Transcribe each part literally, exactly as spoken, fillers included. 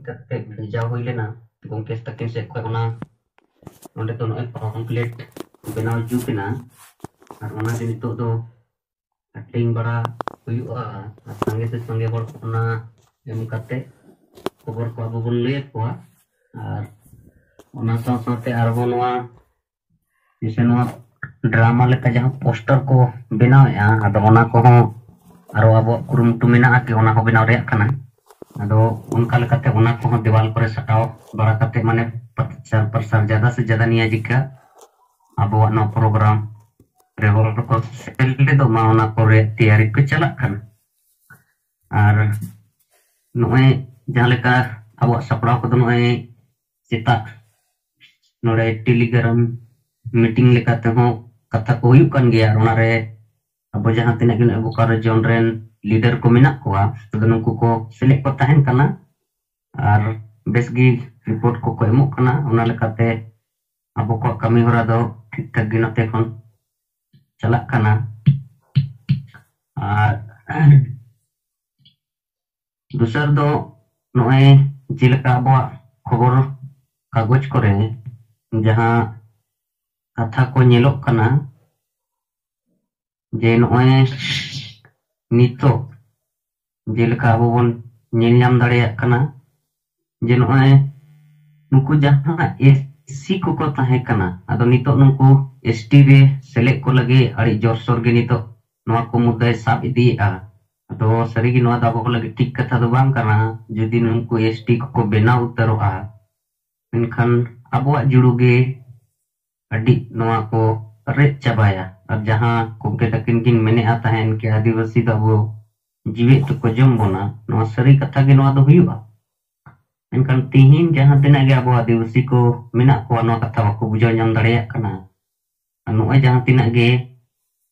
ᱠᱟᱛᱮ ᱵᱷᱮᱡᱟ ᱦᱩᱭ ᱞᱮᱱᱟ ᱜᱚᱢᱠᱮ ᱛᱟᱹᱠᱤᱱ ᱥᱮᱫ ᱠᱷᱚᱱ᱾ ᱚᱱᱟ ᱱᱚᱸᱰᱮ ᱫᱚ ᱱᱚᱜᱼᱚᱭ ᱯᱟᱢᱯᱞᱮᱴ ᱵᱮᱱᱟᱣ ᱡᱩᱛ ᱮᱱᱟ, ᱟᱨ ᱚᱱᱟᱜᱮ ᱱᱤᱛᱚᱜ ᱫᱚ ᱦᱟᱹᱴᱤᱧ ᱵᱟᱲᱟ ᱦᱩᱭᱩᱜᱼᱟ᱾ ᱟᱨ ᱥᱟᱸᱜᱮ ᱥᱮ ᱥᱟᱸᱜᱮ ᱦᱚᱲ ᱚᱱᱟ ᱮᱢ ᱠᱟᱛᱮ ᱠᱷᱚᱵᱚᱨ ᱠᱚ ᱟᱵᱚ ᱵᱚᱱ ᱞᱟᱹᱭ ᱟᱠᱚᱣᱟ᱾ ᱟᱨ ᱚᱱᱟ ᱥᱟᱶ ᱥᱟᱶᱛᱮ ᱟᱨᱦᱚᱸ ᱱᱚᱣᱟ ᱡᱮᱭᱥᱮ ᱱᱚᱣᱟ ᱰᱨᱟᱢᱟ ᱞᱮᱠᱟ ᱡᱟᱦᱟᱸ ᱯᱳᱥᱴᱟᱨ ᱠᱚ ᱵᱮᱱᱟᱣᱮᱫᱼᱟ, ᱟᱫᱚ ᱚᱱᱟ ᱠᱚᱦᱚᱸ ᱟᱨᱚ ᱟᱵᱚᱣᱟᱜ ᱠᱩᱨᱩᱢᱩᱴᱩ ᱢᱮᱱᱟᱜᱼᱟ ᱠᱤ ᱚᱱᱟ ᱦᱚᱸ ᱵᱮᱱᱟᱣ ᱨᱮᱭᱟᱜ ᱠᱟᱱᱟ᱾ ᱟᱫᱚ ᱚᱱᱠᱟ ᱞᱮᱠᱟᱛᱮ ᱚᱱᱟ ᱠᱚᱦᱚᱸ ᱫᱮᱣᱟᱞ ᱠᱚᱨᱮ ᱥᱟᱴᱟᱣ ᱵᱟᱲᱟ ᱠᱟᱛᱮ, ᱢᱟᱱᱮ ᱯᱨᱚᱪᱟᱨ ᱯᱨᱚᱥᱟᱨ ᱡᱟᱫᱟ ᱥᱮ ᱡᱟᱫᱟ ᱱᱤᱭᱟ ᱡᱤᱠᱟ ᱟᱵᱚᱣᱟᱜ ᱱᱚᱣᱟ ᱯᱨᱳᱜᱨᱟᱢ ᱨᱮ ᱦᱚᱲ ᱠᱚ ᱥᱮᱞᱮᱫᱚᱜ ᱢᱟ, ᱚᱱᱟ ᱠᱚᱨᱮ ᱛᱮᱭᱟᱨᱤ ᱠᱚ ᱪᱟᱞᱟᱜ ᱠᱟᱱᱟ᱾ ᱟᱨ ᱱᱚᱜᱼᱚᱭ ᱡᱟᱦᱟᱸ ᱞᱮᱠᱟ ᱟᱵᱚᱣᱟᱜ ᱥᱟᱯᱲᱟᱣ ᱠᱚᱫᱚ ᱱᱚᱜᱼᱚᱭ ᱥᱮᱛᱟᱜ ᱱᱚᱰᱮ ᱴᱮᱞᱤᱜᱨᱟᱢ ᱢᱤᱴᱤᱝ ᱞᱮᱠᱟ ᱛᱮᱦᱚᱸ ᱠᱟᱛᱷᱟ ᱠᱚ ᱦᱩᱭᱩᱜ ᱠᱟᱱ ᱜᱮᱭᱟ᱾ ᱟᱨ ᱚᱱᱟᱨᱮ ᱟᱵᱚ ᱡᱟᱦᱟᱸ ᱛᱤᱱᱟᱹᱜ ᱜᱮ ᱱᱚᱜᱼᱚᱭ ᱵᱳᱠᱟᱨᱳ ᱡᱳᱱ ᱨᱮᱱ ᱞᱤᱰᱟᱨ ᱠᱚ ᱢᱮᱱᱟᱜ ᱠᱚᱣᱟ, ᱛᱚᱵᱮ ᱱᱩᱠᱩ ᱠᱚ ᱥᱮᱞᱮᱫ ᱠᱚ ᱛᱟᱦᱮᱱ ᱠᱟᱱᱟ᱾ ᱟᱨ ᱵᱮᱥ ᱜᱮ ᱨᱤᱯᱳᱨᱴ ᱠᱚᱠᱚ ᱮᱢᱚᱜ ᱠᱟᱱᱟ᱾ ᱚᱱᱟ ᱞᱮᱠᱟᱛᱮ ᱟᱵᱚ ᱠᱚᱣᱟᱜ ᱠᱟᱹᱢᱤ ᱦᱚᱨᱟ ᱫᱚ ᱴᱷᱤᱠ ᱴᱷᱟᱠ ᱜᱮ ᱱᱚᱛᱮ ᱠᱷᱚᱱ ᱪᱟᱞᱟᱜ ᱠᱟᱱᱟ᱾ ᱟᱨ ᱫᱚᱥᱟᱨ ᱫᱚ ᱱᱚᱜᱼᱚᱭ ᱡᱮᱞᱮᱠᱟ ᱟᱵᱚᱣᱟᱜ ᱠᱷᱚᱵᱚᱨ ᱠᱟᱜᱚᱡᱽ ᱠᱚᱨᱮ ᱡᱟᱦᱟᱸ ᱠᱟᱛᱷᱟ ᱠᱚ ᱧᱮᱞᱚᱜ ᱠᱟᱱᱟ, ᱡᱮ ᱱᱚᱜᱼᱚᱭ ᱱᱤᱛᱚᱜ ᱡᱮᱞᱮᱠᱟ ᱟᱵᱚ ᱵᱚᱱ ᱧᱮᱞ ᱧᱟᱢ ᱫᱟᱲᱮᱭᱟᱜ ᱠᱟᱱᱟ, ᱡᱮ ᱱᱚᱜᱼᱚᱭ ᱱᱩᱠᱩ ᱡᱟᱦᱟᱸ ᱮᱥᱥᱤ ᱠᱚᱠᱚ ᱛᱟᱦᱮᱸ ᱠᱟᱱᱟ, ᱟᱫᱚ ᱱᱤᱛᱚᱜ ᱱᱩᱠᱩ ᱮᱥᱴᱤ ᱨᱮ ᱥᱮᱞᱮᱫ ᱠᱚ ᱞᱟᱹᱜᱤᱫ ᱟᱹᱰᱤ ᱡᱳᱨᱥᱳᱨ ᱜᱮ ᱱᱤᱛᱚᱜ ᱱᱚᱣᱟ ᱠᱚ ᱢᱩᱫᱽᱫᱟᱭ ᱥᱟᱵ ᱤᱫᱤᱭᱮᱫᱼᱟ᱾ ᱟᱫᱚ ᱥᱟᱹᱨᱤᱜᱮ ᱱᱚᱣᱟ ᱫᱚ ᱟᱵᱚ ᱠᱚ ᱞᱟᱹᱜᱤᱫ ᱴᱷᱤᱠ ᱠᱟᱛᱷᱟ ᱫᱚ ᱵᱟᱝ ᱠᱟᱱᱟ᱾ ᱡᱩᱫᱤ ᱱᱩᱠᱩ ᱮᱥᱴᱤ ᱠᱚᱠᱚ ᱵᱮᱱᱟᱣ ᱩᱛᱟᱹᱨᱚᱜᱼᱟ, ᱢᱮᱱᱠᱷᱟᱱ ᱟᱵᱚᱣᱟᱜ ᱡᱩᱲᱩ ᱜᱮ ᱟᱹᱰᱤ ᱱᱚᱣᱟ ᱠᱚ ᱨᱮᱡ ᱪᱟᱵᱟᱭᱟ᱾ ᱟᱨ ᱡᱟᱦᱟᱸ ᱜᱚᱢᱠᱮ ᱛᱟᱹᱠᱤᱱ ᱠᱤᱱ ᱢᱮᱱᱮᱫᱼᱟ ᱛᱟᱦᱮᱱ ᱠᱤ ᱟᱹᱫᱤᱵᱟᱹᱥᱤ ᱫᱚ ᱟᱵᱚ ᱡᱤᱣᱮᱫ ᱛᱮᱠᱚ ᱡᱚᱢ ᱵᱚᱱᱟ, ᱱᱚᱣᱟ ᱥᱟᱹᱨᱤ ᱠᱟᱛᱷᱟ ᱜᱮ ᱱᱚᱣᱟ ᱫᱚ ᱦᱩᱭᱩᱜᱼᱟ᱾ ᱢᱮᱱᱠᱷᱟᱱ ᱛᱤᱦᱤᱧ ᱡᱟᱦᱟᱸ ᱛᱤᱱᱟᱹᱜ ᱜᱮ ᱟᱵᱚ ᱟᱹᱫᱤᱵᱟᱹᱥᱤ ᱠᱚ ᱢᱮᱱᱟᱜ ᱠᱚᱣᱟ, ᱱᱚᱣᱟ ᱠᱟᱛᱷᱟ ᱵᱟᱠᱚ ᱵᱩᱡᱷᱟᱹᱣ ᱧᱟᱢ ᱫᱟᱲᱮᱭᱟᱜ ᱠᱟᱱᱟ᱾ ᱟᱨ ᱱᱚᱜᱼᱚᱭ ᱡᱟᱦᱟᱸ ᱛᱤᱱᱟᱹᱜ ᱜᱮ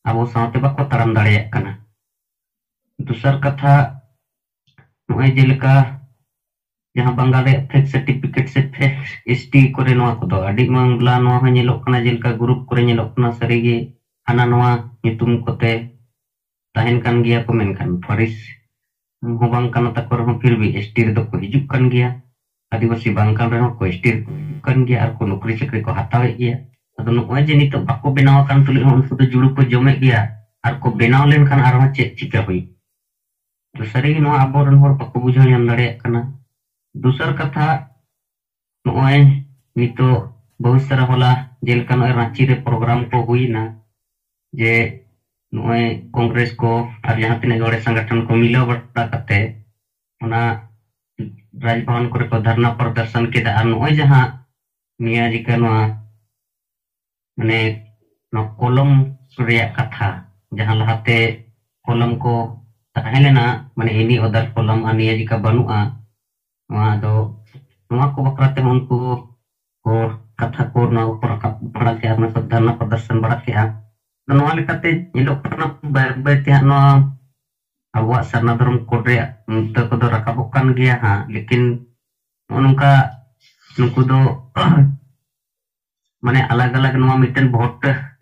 ᱟᱵᱚ ᱥᱟᱶᱛᱮ ᱵᱟᱠᱚ ᱛᱟᱲᱟᱢ ᱫᱟᱲᱮᱭᱟᱜ ᱠᱟᱱᱟ᱾ ᱫᱚᱥᱟᱨ ᱠᱟᱛᱷᱟ, ᱱᱚᱜᱼᱚᱭ ᱡᱮᱞᱮᱠᱟ ᱡᱟᱦᱟᱸ ᱵᱟᱝᱜᱟᱞ ᱨᱮᱭᱟᱜ ᱯᱷᱮᱠ ᱥᱟᱨᱴᱤᱯᱷᱤᱠᱮᱴ ᱥᱮ ᱯᱷᱮᱠ ᱮᱥᱴᱤ ᱠᱚᱨᱮ ᱱᱚᱣᱟ ᱠᱚᱫᱚ ᱟᱹᱰᱤ ᱢᱟᱝᱞᱟ ᱱᱚᱣᱟ ᱦᱚᱸ ᱧᱮᱞᱚᱜ ᱠᱟᱱᱟ, ᱡᱮᱞᱮᱠᱟ ᱜᱨᱩᱯ ᱠᱚᱨᱮ ᱧᱮᱞᱚᱜ ᱠᱟᱱᱟ, ᱥᱟᱹᱨᱤᱜᱮ ᱦᱟᱱᱟ ᱱᱚᱣᱟ ᱧᱩᱛᱩᱢ ᱠᱚᱛᱮ ᱛᱟᱦᱮᱱ ᱠᱟᱱ ᱜᱮᱭᱟ ᱠᱚ, ᱢᱮᱱᱠᱷᱟᱱ ᱯᱷᱟᱹᱨᱤᱥ ᱦᱚᱸ ᱵᱟᱝ ᱠᱟᱱᱟ ᱛᱟᱠᱚ ᱨᱮᱦᱚᱸ, ᱯᱷᱤᱨ ᱵᱷᱤ ᱮᱥ ᱴᱤ ᱨᱮᱫᱚ ᱠᱚ ᱦᱤᱡᱩᱜ ᱠᱟᱱ ᱜᱮᱭᱟ᱾ ᱟᱹᱫᱤᱵᱟᱹᱥᱤ ᱵᱟᱝ ᱠᱟᱱ ᱨᱮᱦᱚᱸ ᱠᱚ ᱮᱥ ᱴᱤ ᱨᱮᱠᱚ ᱦᱤᱡᱩᱜ ᱠᱟᱱ ᱜᱮᱭᱟ ᱟᱨ ᱠᱚ ᱱᱚᱠᱨᱤ ᱪᱟᱹᱠᱨᱤ ᱠᱚ ᱦᱟᱛᱟᱣᱮᱫ ᱜᱮᱭᱟ᱾ ᱟᱫᱚ ᱱᱚᱜᱼᱚᱭ ᱡᱮ ᱱᱤᱛᱚᱜ ᱵᱟᱠᱚ ᱵᱮᱱᱟᱣ ᱟᱠᱟᱱ ᱛᱩᱞᱩᱡ ᱦᱚᱸ ᱩᱱᱠᱩ ᱫᱚ ᱡᱩᱲᱩ ᱠᱚ ᱡᱚᱢᱮᱫ ᱜᱮᱭᱟ᱾ ᱟᱨ ᱠᱚ ᱵᱮᱱᱟᱣ ᱞᱮᱱᱠᱷᱟᱱ ᱟᱨᱦᱚᱸ ᱪᱮᱫ ᱪᱤᱠᱟ ᱦᱩᱭᱩᱜᱼᱟ? ᱛᱚ ᱥᱟᱹᱨᱤᱜᱮ ᱱᱚᱣᱟ ᱟᱵᱚᱨᱮᱱ ᱦᱚᱲ ᱵᱟᱠᱚ ᱵᱩᱡᱷᱟᱹᱣ ᱧᱟᱢ ᱫᱟᱲᱮᱭᱟᱜ ᱠᱟᱱᱟ᱾ ᱫᱚᱥᱟᱨ ᱠᱟᱛᱷᱟ, ᱱᱚᱜᱼᱚᱭ ᱱᱤᱛᱚᱜ ᱵᱚᱦᱩᱛ ᱥᱟᱨᱟ ᱦᱚᱞᱟ, ᱡᱮᱞᱮᱠᱟ ᱱᱚᱜᱼᱚᱭ ᱨᱟᱸᱪᱤ ᱨᱮ ᱯᱨᱳᱜᱨᱟᱢ ᱠᱚ ᱦᱩᱭᱱᱟ, ᱡᱮ ᱱᱚᱜᱼᱚᱭ ᱠᱚᱝᱜᱨᱮᱥ ᱠᱚ ᱟᱨ ᱡᱟᱦᱟᱸ ᱛᱤᱱᱟᱹᱜ ᱜᱮ ᱚᱸᱰᱮ ᱥᱚᱝᱜᱚᱴᱷᱚᱱ ᱠᱚ ᱢᱤᱞᱟᱹᱣ ᱵᱟᱲᱟ ᱠᱟᱛᱮ ᱚᱱᱟ ᱨᱟᱡᱽᱵᱷᱚᱵᱚᱱ ᱠᱚᱨᱮ ᱠᱚ ᱫᱷᱟᱨᱱᱟ ᱯᱨᱚᱫᱚᱨᱥᱚᱱ ᱠᱮᱫᱟ᱾ ᱟᱨ ᱱᱚᱜᱼᱚᱭ ᱡᱟᱦᱟᱸ ᱱᱤᱭᱟᱹ ᱡᱤᱠᱟ ᱱᱚᱣᱟ, ᱢᱟᱱᱮ, ᱱᱚᱣᱟ ᱠᱚᱞᱚᱢ ᱨᱮᱭᱟᱜ ᱠᱟᱛᱷᱟ, ᱡᱟᱦᱟᱸ ᱞᱟᱦᱟᱛᱮ ᱠᱚᱞᱚᱢ ᱠᱚ ᱛᱟᱦᱮᱸ ᱞᱮᱱᱟ, ᱢᱟᱱᱮ, ᱮᱱᱤ ᱚᱫᱟᱨ ᱠᱚᱞᱚᱢ, ᱟᱨ ᱱᱤᱭᱟᱹ ᱡᱤᱠᱟ ᱵᱟᱹᱱᱩᱜᱼᱟ᱾ ᱱᱚᱣᱟ ᱫᱚ, ᱱᱚᱣᱟ ᱠᱚ ᱵᱟᱠᱷᱨᱟ ᱛᱮ ᱩᱱᱠᱩ ᱠᱚ ᱠᱟᱛᱷᱟ ᱠᱚ ᱱᱚᱣᱟ ᱠᱚ ᱨᱟᱠᱟᱵ ᱵᱟᱲᱟ ᱠᱮᱜᱼᱟ, ᱚᱱᱟ ᱠᱚ ᱫᱷᱟᱨᱱᱟ ᱯᱨᱚᱫᱚᱨᱥᱚᱱ ᱵᱟᱲᱟ ᱠᱮᱜᱼᱟ᱾ ᱟᱫᱚ ᱱᱚᱣᱟ ᱞᱮᱠᱟᱛᱮ ᱧᱮᱞᱚᱜ ᱠᱟᱱᱟ, ᱵᱟᱹᱭ ᱵᱟᱹᱭ ᱛᱮ ᱦᱟᱸᱜ ᱱᱚᱣᱟ ᱟᱵᱚᱣᱟᱜ ᱥᱟᱨᱱᱟ ᱫᱷᱚᱨᱚᱢ ᱠᱳᱰ ᱨᱮᱭᱟᱜ ᱢᱩᱫᱽᱫᱟᱹ ᱠᱚᱫᱚ ᱨᱟᱠᱟᱵᱚᱜ ᱠᱟᱱ ᱜᱮᱭᱟ ᱦᱟᱸᱜ, ᱞᱮᱠᱤᱱ ᱱᱚᱜᱼᱚ ᱱᱚᱝᱠᱟ ᱢᱟᱱᱮ ᱟᱞᱟᱜᱽ ᱟᱞᱟᱜᱽ ᱱᱚᱣᱟ ᱢᱤᱫᱴᱮᱱ ᱵᱷᱳᱴ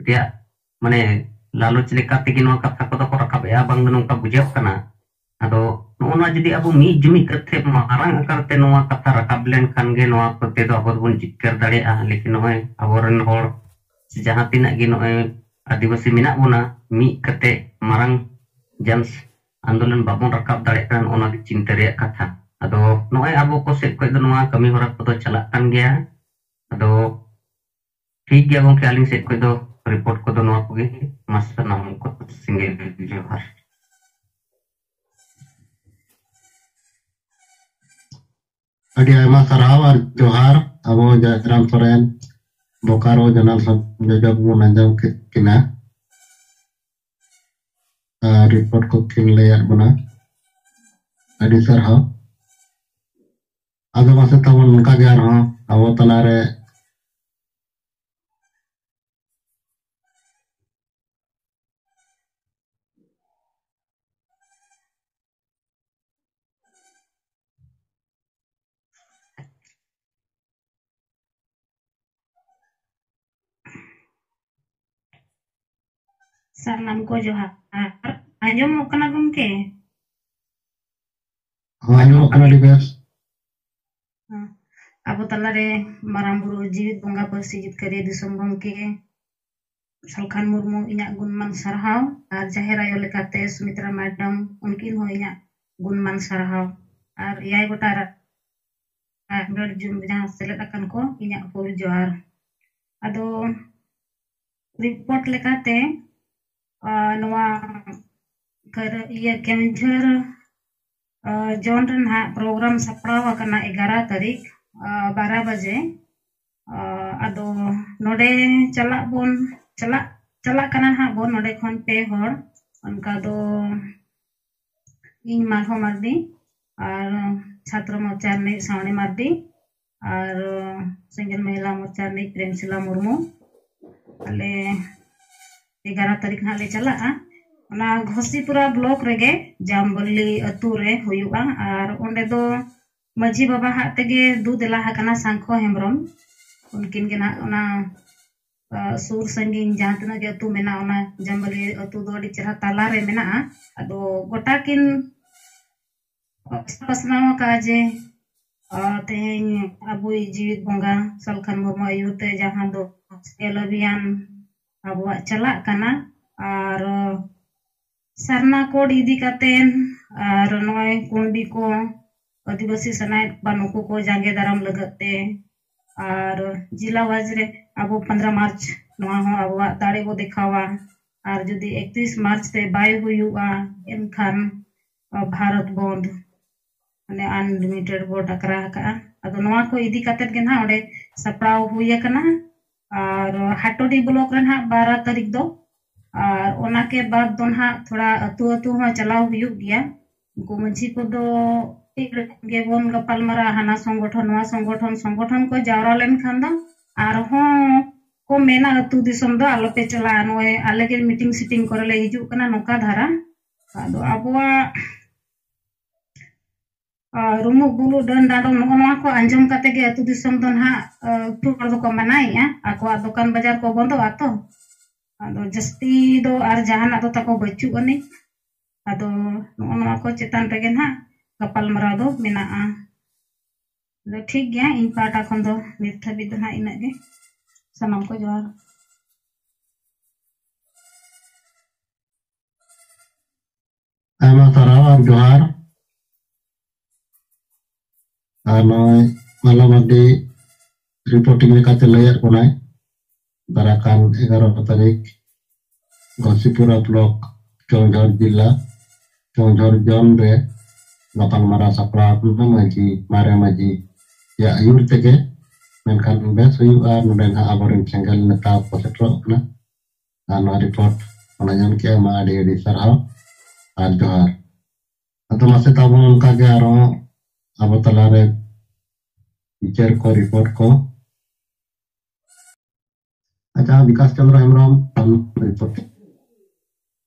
ᱨᱮᱭᱟᱜ ᱢᱟᱱᱮ ᱞᱟᱞᱚᱪ ᱞᱮᱠᱟ ᱛᱮᱜᱮ ᱱᱚᱣᱟ ᱠᱟᱛᱷᱟ ᱠᱚᱫᱚ ᱠᱚ ᱨᱟᱠᱟᱵ ᱮᱜᱼᱟ, ᱵᱟᱝ ᱫᱚ ᱱᱚᱝᱠᱟ ᱵᱩᱡᱷᱟᱹᱜ ᱠᱟᱱᱟ᱾ ᱟᱫᱚ ᱱᱚᱜᱼᱚ ᱱᱚᱣᱟ ᱡᱩᱫᱤ ᱟᱵᱚ ᱢᱤᱫ ᱡᱩᱢᱤᱫ ᱠᱟᱛᱮ ᱢᱟᱨᱟᱝ ᱟᱠᱟᱨ ᱛᱮ ᱱᱚᱣᱟ ᱠᱟᱛᱷᱟ ᱨᱟᱠᱟᱵ ᱞᱮᱱᱠᱷᱟᱱ ᱜᱮ ᱱᱚᱣᱟ ᱠᱚᱛᱮ ᱫᱚ ᱟᱵᱚ ᱫᱚᱵᱚᱱ ᱡᱤᱛᱠᱟᱹᱨ ᱫᱟᱲᱮᱭᱟᱜᱼᱟ᱾ ᱞᱮᱠᱤᱱ ᱱᱚᱜᱼᱚᱭ ᱟᱵᱚᱨᱮᱱ ᱦᱚᱲ ᱥᱮ ᱡᱟᱦᱟᱸ ᱛᱤᱱᱟᱹᱜ ᱜᱮ ᱱᱚᱜᱼᱚᱭ ᱟᱹᱫᱤᱵᱟᱹᱥᱤ ᱢᱮᱱᱟᱜ ᱵᱚᱱᱟ, ᱢᱤᱫ ᱠᱟᱛᱮ ᱢᱟᱨᱟᱝ ᱡᱟᱱ ᱟᱱᱫᱳᱞᱚᱱ ᱵᱟᱵᱚᱱ ᱨᱟᱠᱟᱵ ᱫᱟᱲᱮᱭᱟᱜ ᱠᱟᱱᱟ, ᱱᱚᱜᱼᱚ ᱱᱚᱣᱟ ᱜᱮ ᱪᱤᱱᱛᱟᱹ ᱨᱮᱭᱟᱜ ᱠᱟᱛᱷᱟ᱾ ᱟᱫᱚ ᱱᱚᱜᱼᱚᱭ ᱟᱵᱚ ᱠᱚ ᱥᱮᱫ ᱠᱷᱚᱱ ᱫᱚ ᱱᱚᱣᱟ ᱠᱟᱹᱢᱤ ᱦᱚᱨᱟ ᱠᱚᱫᱚ ᱪᱟᱞᱟᱜ ᱠᱟᱱ ᱜᱮᱭᱟ᱾ ᱟᱫᱚ ᱴᱷᱤᱠ ᱜᱮᱭᱟ ᱜᱚᱢᱠᱮ, ᱟᱹᱞᱤᱧ ᱥᱮᱫ ᱠᱷᱚᱱ ᱫᱚ ᱨᱤᱯᱳᱨᱴ ᱠᱚᱫᱚ ᱱᱚᱣᱟ ᱠᱚᱜᱮ᱾ ᱢᱟ ᱥᱟᱱᱟᱢ ᱠᱚ ᱥᱤᱸᱜᱟᱹᱲ ᱡᱚᱦᱟᱨ᱾ ᱟᱹᱰᱤ ᱟᱭᱢᱟ ᱥᱟᱨᱦᱟᱣ ᱟᱨ ᱡᱚᱦᱟᱨ᱾ ᱟᱵᱚ ᱡᱟᱭᱨᱟᱢ ᱥᱚᱨᱮᱱ ᱵᱳᱠᱟᱨᱳ ᱡᱚᱱᱟᱞ ᱥᱚᱝᱡᱳᱡᱚᱠ ᱵᱚᱱ ᱟᱸᱡᱚᱢ ᱠᱮᱫ ᱠᱤᱱᱟ᱾ ᱟᱨ ᱨᱤᱯᱳᱨᱴ ᱠᱚ ᱠᱤᱱ ᱞᱟᱹᱭᱟᱫ ᱵᱚᱱᱟ᱾ ᱟᱹᱰᱤ ᱥᱟᱨᱦᱟᱣ᱾ ᱟᱫᱚ ᱢᱟᱥᱮ ᱛᱟᱵᱚᱱ ᱱᱚᱝᱠᱟ ᱜᱮ ᱟᱨᱦᱚᱸ ᱟᱵᱚ ᱛᱟᱞᱟᱨᱮ ᱥᱟᱱᱟᱢ ᱠᱚ ᱡᱚᱦᱟᱨ᱾ ᱟᱸᱡᱚᱢᱚᱜ ᱠᱟᱱᱟ ᱜᱚᱢᱠᱮ? ᱦᱚᱸ, ᱟᱸᱡᱚᱢᱚᱜ ᱠᱟᱱᱟ ᱟᱹᱰᱤ ᱵᱮᱥ᱾ ᱦᱮᱸ᱾ ᱟᱵᱚ ᱛᱟᱞᱟᱨᱮ ᱢᱟᱨᱟᱝ ᱵᱩᱨᱩ, ᱡᱤᱣᱤᱫ ᱵᱚᱸᱜᱟ, ᱯᱟᱹᱨᱥᱤ ᱡᱤᱛᱠᱟᱹᱨᱤᱭᱟᱹ, ᱫᱤᱥᱚᱢ ᱜᱚᱢᱠᱮ ᱥᱟᱞᱠᱷᱟᱱ ᱢᱩᱨᱢᱩ ᱤᱧᱟᱹᱜ ᱜᱩᱱᱢᱟᱱ ᱥᱟᱨᱦᱟᱣ, ᱟᱨ ᱡᱟᱦᱮᱨ ᱟᱭᱳ ᱞᱮᱠᱟᱛᱮ ᱥᱩᱢᱤᱛᱨᱟ ᱢᱮᱰᱟᱢ, ᱩᱱᱠᱤᱱ ᱦᱚᱸ ᱤᱧᱟᱹᱜ ᱜᱩᱱᱢᱟᱱ ᱥᱟᱨᱦᱟᱣ, ᱟᱨ ᱮᱭᱟᱭ ᱜᱚᱴᱟ ᱨᱟ-, ᱨᱟᱡᱽᱜᱟᱲ ᱡᱩᱢ ᱡᱟᱦᱟᱸ ᱥᱮᱞᱮᱫ ᱟᱠᱟᱱ ᱠᱚ, ᱤᱧᱟᱹᱜ ᱦᱩᱞ ᱡᱚᱦᱟᱨ᱾ ᱟᱫᱚ ᱨᱤᱯᱳᱨᱴ ᱞᱮᱠᱟᱛᱮ, ᱟ, ᱱᱚᱣᱟ ᱠᱟᱨ-, ᱤᱭᱟᱹ, ᱠᱮᱣᱚᱱᱡᱷᱚᱨ, ᱟ, ᱡᱚᱱ ᱨᱮ ᱱᱟᱦᱟᱜ ᱯᱨᱳᱜᱨᱟᱢ ᱥᱟᱯᱲᱟᱣ ᱟᱠᱟᱱᱟ ᱮᱜᱟᱨᱚ ᱛᱟᱹᱨᱤᱠᱷ, ᱟ, ᱵᱟᱨᱚ ᱵᱟᱡᱮ᱾ ᱟ, ᱟᱫᱚ ᱱᱚᱰᱮ ᱪᱟᱞᱟᱜ ᱵᱚᱱ, ᱪᱟᱞᱟᱜ, ᱪᱟᱞᱟᱜ ᱠᱟᱱᱟ ᱱᱟᱦᱟᱜ ᱵᱚᱱ ᱱᱚᱰᱮ ᱠᱷᱚᱱ ᱯᱮ ᱦᱚᱲ, ᱚᱱᱠᱟ ᱫᱚ ᱤᱧ ᱢᱟᱞᱦᱚ ᱢᱟᱨᱰᱤ, ᱟᱨ ᱪᱷᱟᱛᱨᱚ ᱢᱳᱨᱪᱟ ᱨᱤᱱᱤᱡ ᱥᱟᱣᱱᱤ ᱢᱟᱨᱰᱤ, ᱟᱨ ᱥᱮᱸᱜᱮᱞ ᱢᱚᱦᱤᱞᱟ ᱢᱳᱨᱪᱟ ᱨᱤᱱᱤᱡ ᱯᱨᱮᱢᱥᱤᱞᱟ ᱢᱩᱨᱢᱩ᱾ ᱟᱞᱮ ᱮᱜᱟᱨᱚ ᱛᱟᱹᱨᱤᱠᱷ ᱱᱟᱦᱟᱜ ᱞᱮ ᱪᱟᱞᱟᱜᱼᱟ᱾ ᱚᱱᱟ ᱜᱷᱚᱥᱤᱯᱩᱨᱟ ᱵᱞᱚᱠ ᱨᱮᱜᱮ ᱡᱟᱢᱵᱚᱞᱤ ᱟᱹᱛᱩ ᱨᱮ ᱦᱩᱭᱩᱜᱼᱟ᱾ ᱟᱨ ᱚᱸᱰᱮ ᱫᱚ ᱢᱟᱹᱡᱷᱤ ᱵᱟᱵᱟ ᱦᱟᱜ ᱛᱮᱜᱮ ᱫᱩ ᱫᱮᱞᱟ ᱟᱠᱟᱱᱟ ᱥᱟᱝᱠᱷᱚ ᱦᱮᱢᱵᱨᱚᱢ᱾ ᱩᱱᱠᱤᱱ ᱜᱮ ᱱᱟᱦᱟᱜ ᱚᱱᱟ, ᱟ, ᱥᱩᱨ ᱥᱟᱺᱜᱤᱧ ᱡᱟᱦᱟᱸ ᱛᱤᱱᱟᱹᱜ ᱜᱮ ᱟᱹᱛᱩ ᱢᱮᱱᱟᱜᱼᱟ, ᱚᱱᱟ ᱡᱟᱢᱵᱟᱞᱤ ᱟᱹᱛᱩ ᱫᱚ ᱟᱹᱰᱤ ᱪᱮᱦᱨᱟ ᱛᱟᱞᱟ ᱨᱮ ᱢᱮᱱᱟᱜᱼᱟ᱾ ᱟᱫᱚ ᱜᱚᱴᱟ ᱠᱤᱱ ᱯᱟᱥᱱᱟᱣ ᱟᱠᱟᱫᱼᱟ ᱡᱮ, ᱟ, ᱛᱮᱦᱮᱧ ᱟᱵᱚᱭᱤᱡ ᱡᱤᱣᱤᱫ ᱵᱚᱸᱜᱟ ᱥᱟᱞᱠᱷᱟᱱ ᱢᱩᱨᱢᱩ ᱟᱹᱭᱩᱨ ᱛᱮ ᱡᱟᱦᱟᱸ ᱫᱚ ᱥᱮᱸᱜᱮᱞ ᱚᱵᱷᱤᱭᱟᱱ ᱟᱵᱚᱣᱟᱜ ᱪᱟᱞᱟᱜ ᱠᱟᱱᱟ, ᱟᱨ ᱥᱟᱨᱱᱟ ᱠᱳᱰ ᱤᱫᱤ ᱠᱟᱛᱮ, ᱟᱨ ᱱᱚᱜᱼᱚᱭ ᱠᱩᱬᱵᱤ ᱠᱚ, ᱟᱹᱫᱤᱵᱟᱹᱥᱤ ᱥᱟᱱᱟᱭᱮᱫ ᱠᱚᱣᱟ, ᱱᱩᱠᱩ ᱠᱚ ᱡᱟᱸᱜᱮ ᱫᱟᱨᱟᱢ ᱞᱟᱹᱜᱤᱫ ᱛᱮ, ᱟᱨ ᱡᱤᱞᱟ ᱣᱟᱡᱽ ᱨᱮ ᱟᱵᱚ ᱯᱚᱱᱫᱽᱨᱚ ᱢᱟᱨᱪ, ᱱᱚᱣᱟ ᱦᱚᱸ ᱟᱵᱚᱣᱟᱜ ᱫᱟᱲᱮ ᱵᱚ ᱫᱮᱠᱷᱟᱣᱟ᱾ ᱟᱨ ᱡᱩᱫᱤ ᱮᱠᱛᱨᱤᱥ ᱢᱟᱨᱪ ᱛᱮ ᱵᱟᱭ ᱦᱩᱭᱩᱜᱼᱟ, ᱮᱱᱠᱷᱟᱱ, ᱟ, ᱵᱷᱟᱨᱚᱛ ᱵᱚᱱᱫ, ᱢᱟᱱᱮ unlimited ᱵᱚ ᱰᱟᱠᱨᱟ ᱟᱠᱟᱜᱼᱟ᱾ ᱟᱫᱚ ᱱᱚᱣᱟ ᱠᱚ ᱤᱫᱤ ᱠᱟᱛᱮᱫ ᱜᱮ ᱱᱟᱦᱟᱜ ᱚᱸᱰᱮ ᱥᱟᱯᱲᱟᱣ ᱦᱩᱭ ᱟᱠᱟᱱᱟ᱾ ᱟᱨ ᱦᱟᱴᱳᱰᱤ ᱵᱞᱚᱠ ᱨᱮ ᱱᱟᱦᱟᱜ ᱵᱟᱨᱚ ᱛᱟᱹᱨᱤᱠᱷ ᱫᱚ, ᱟᱨ ᱚᱱᱟ ᱠᱮ ᱵᱟᱫ ᱫᱚ ᱱᱟᱦᱟᱜ ᱛᱷᱚᱲᱟ ᱟᱹᱛᱩ ᱟᱹᱛᱩ ᱦᱚᱸ ᱪᱟᱞᱟᱣ ᱦᱩᱭᱩᱜ ᱜᱮᱭᱟ᱾ ᱩᱱᱠᱩ ᱢᱟᱹᱡᱷᱤ ᱠᱚᱫᱚ ᱴᱷᱤᱠ ᱨᱚᱠᱚᱢ ᱜᱮᱵᱚᱱ ᱜᱟᱯᱟᱞ ᱢᱟᱨᱟᱜᱼᱟ, ᱦᱟᱱᱟ ᱥᱚᱝᱜᱚᱴᱷᱚᱱ, ᱱᱚᱣᱟ ᱥᱚᱝᱜᱚᱴᱷᱚᱱ, ᱥᱚᱝᱜᱚᱴᱷᱚᱱ ᱠᱚ ᱡᱟᱣᱨᱟ ᱞᱮᱱᱠᱷᱟᱱ ᱫᱚ ᱟᱨᱦᱚᱸ ᱠᱚ ᱢᱮᱱᱟ, ᱟᱹᱛᱩ ᱫᱤᱥᱚᱢ ᱫᱚ ᱟᱞᱚᱯᱮ ᱪᱟᱞᱟᱜᱼᱟ, ᱱᱚᱜᱼᱚᱭ ᱟᱞᱮ ᱜᱮ ᱢᱤᱴᱤᱝ ᱥᱤᱴᱤᱝ ᱠᱚᱨᱮ ᱞᱮ ᱦᱤᱡᱩᱜ ᱠᱟᱱᱟ, ᱱᱚᱝᱠᱟ ᱫᱷᱟᱨᱟ᱾ ᱟᱫᱚ ᱟᱵᱚᱣᱟᱜ, ᱟ, ᱨᱩᱢᱩᱜ ᱵᱩᱞᱩᱜ ᱰᱟᱹᱱ ᱰᱟᱸᱰᱚᱢ, ᱱᱚᱜᱼᱚ ᱱᱚᱣᱟ ᱠᱚ ᱟᱸᱡᱚᱢ ᱠᱟᱛᱮ ᱜᱮ ᱟᱹᱛᱩ ᱫᱤᱥᱚᱢ ᱫᱚ ᱱᱟᱦᱟᱜ, ᱟ, ᱟᱹᱛᱩ ᱦᱚᱲ ᱫᱚᱠᱚ ᱢᱟᱱᱟᱭᱮᱫᱼᱟ, ᱟᱠᱚᱣᱟᱜ ᱫᱚᱠᱟᱱ ᱵᱟᱡᱟᱨ ᱠᱚ ᱵᱚᱱᱫᱚᱜᱼᱟ ᱛᱚ᱾ ᱟᱫᱚ ᱡᱟᱹᱥᱛᱤ ᱫᱚ ᱟᱨ ᱡᱟᱦᱟᱱᱟᱜ ᱫᱚ ᱛᱟᱠᱚ ᱵᱟᱹᱪᱩᱜ ᱟᱹᱱᱤᱡ᱾ ᱟᱫᱚ ᱱᱚᱜᱼᱚ ᱱᱚᱣᱟ ᱠᱚ ᱪᱮᱛᱟᱱ ᱨᱮᱜᱮ ᱱᱟᱦᱟᱜ ᱜᱟᱯᱟᱞᱢᱟᱨᱟᱣ ᱫᱚ ᱢᱮᱱᱟᱜᱼᱟ᱾ ᱟᱫᱚ ᱴᱷᱤᱠ ᱜᱮᱭᱟ, ᱤᱧ ᱯᱟᱦᱴᱟ ᱠᱷᱚᱱ ᱫᱚ ᱱᱤᱛ ᱫᱷᱟᱹᱵᱤᱡ ᱫᱚ ᱱᱟᱦᱟᱜ ᱤᱱᱟᱹᱜ ᱜᱮ᱾ ᱥᱟᱱᱟᱢ ᱠᱚ ᱡᱚᱦᱟᱨ᱾ ᱟᱭᱢᱟ ᱥᱟᱨᱦᱟᱣ ᱟᱨ ᱡᱚᱦᱟᱨ᱾ ᱟᱨ ᱱᱚᱜᱼᱚᱭ ᱢᱟᱞᱟ ᱢᱟᱨᱰᱤ ᱨᱤᱯᱳᱨᱴᱤᱝ ᱞᱮᱠᱟᱛᱮ ᱞᱟᱹᱭᱟᱫ ᱵᱚᱱᱟᱭ, ᱫᱟᱨᱟᱭ ᱠᱟᱱ ᱮᱜᱟᱨᱚ ᱛᱟᱹᱨᱤᱠᱷ ᱜᱚᱥᱤᱯᱩᱨᱟ ᱵᱞᱚᱠ, ᱠᱮᱣᱚᱱᱡᱷᱚᱨ ᱡᱤᱞᱟ, ᱠᱮᱣᱚᱱᱡᱷᱚᱨ ᱡᱚᱱ ᱨᱮ ᱜᱟᱯᱟᱞᱢᱟᱨᱟᱣ ᱥᱟᱯᱲᱟᱣ ᱟᱠᱟᱱᱟ ᱢᱟᱹᱡᱷᱤ, ᱢᱟᱨᱮ ᱢᱟᱹᱡᱷᱤ ᱭᱟᱜ ᱟᱹᱭᱩᱨ ᱛᱮᱜᱮ᱾ ᱢᱮᱱᱠᱷᱟᱱ ᱵᱮᱥ ᱦᱩᱭᱩᱜᱼᱟ, ᱱᱚᱰᱮ ᱱᱟᱦᱟᱜ ᱟᱵᱚᱨᱮᱱ ᱥᱮᱸᱜᱮᱞ ᱱᱮᱛᱟ ᱠᱚ ᱥᱮᱴᱮᱨᱚᱜ ᱠᱟᱱᱟ᱾ ᱟᱨ ᱱᱚᱣᱟ ᱨᱤᱯᱳᱨᱴ ᱚᱱᱟ ᱧᱟᱢ ᱠᱮᱜᱼᱟ, ᱢᱟ ᱟᱹᱰᱤ ᱟᱹᱰᱤ ᱥᱟᱨᱦᱟᱣ ᱟᱨ ᱡᱚᱦᱟᱨ᱾ ᱟᱫᱚ ᱢᱟᱥᱮ ᱛᱟᱵᱚᱱ ᱚᱱᱠᱟ ᱜᱮ ᱟᱨᱦᱚᱸ ᱟᱵᱚ ᱛᱟᱞᱟᱨᱮ ᱵᱤᱪᱟᱹᱨ ᱠᱚ, ᱨᱤᱯᱳᱨᱴ ᱠᱚ᱾ ᱟᱪᱪᱷᱟ, ᱵᱤᱠᱟᱥ ᱪᱚᱸᱫᱽᱨᱚ ᱦᱮᱢᱵᱨᱚᱢ, ᱟᱢ ᱨᱤᱯᱳᱨᱴ᱾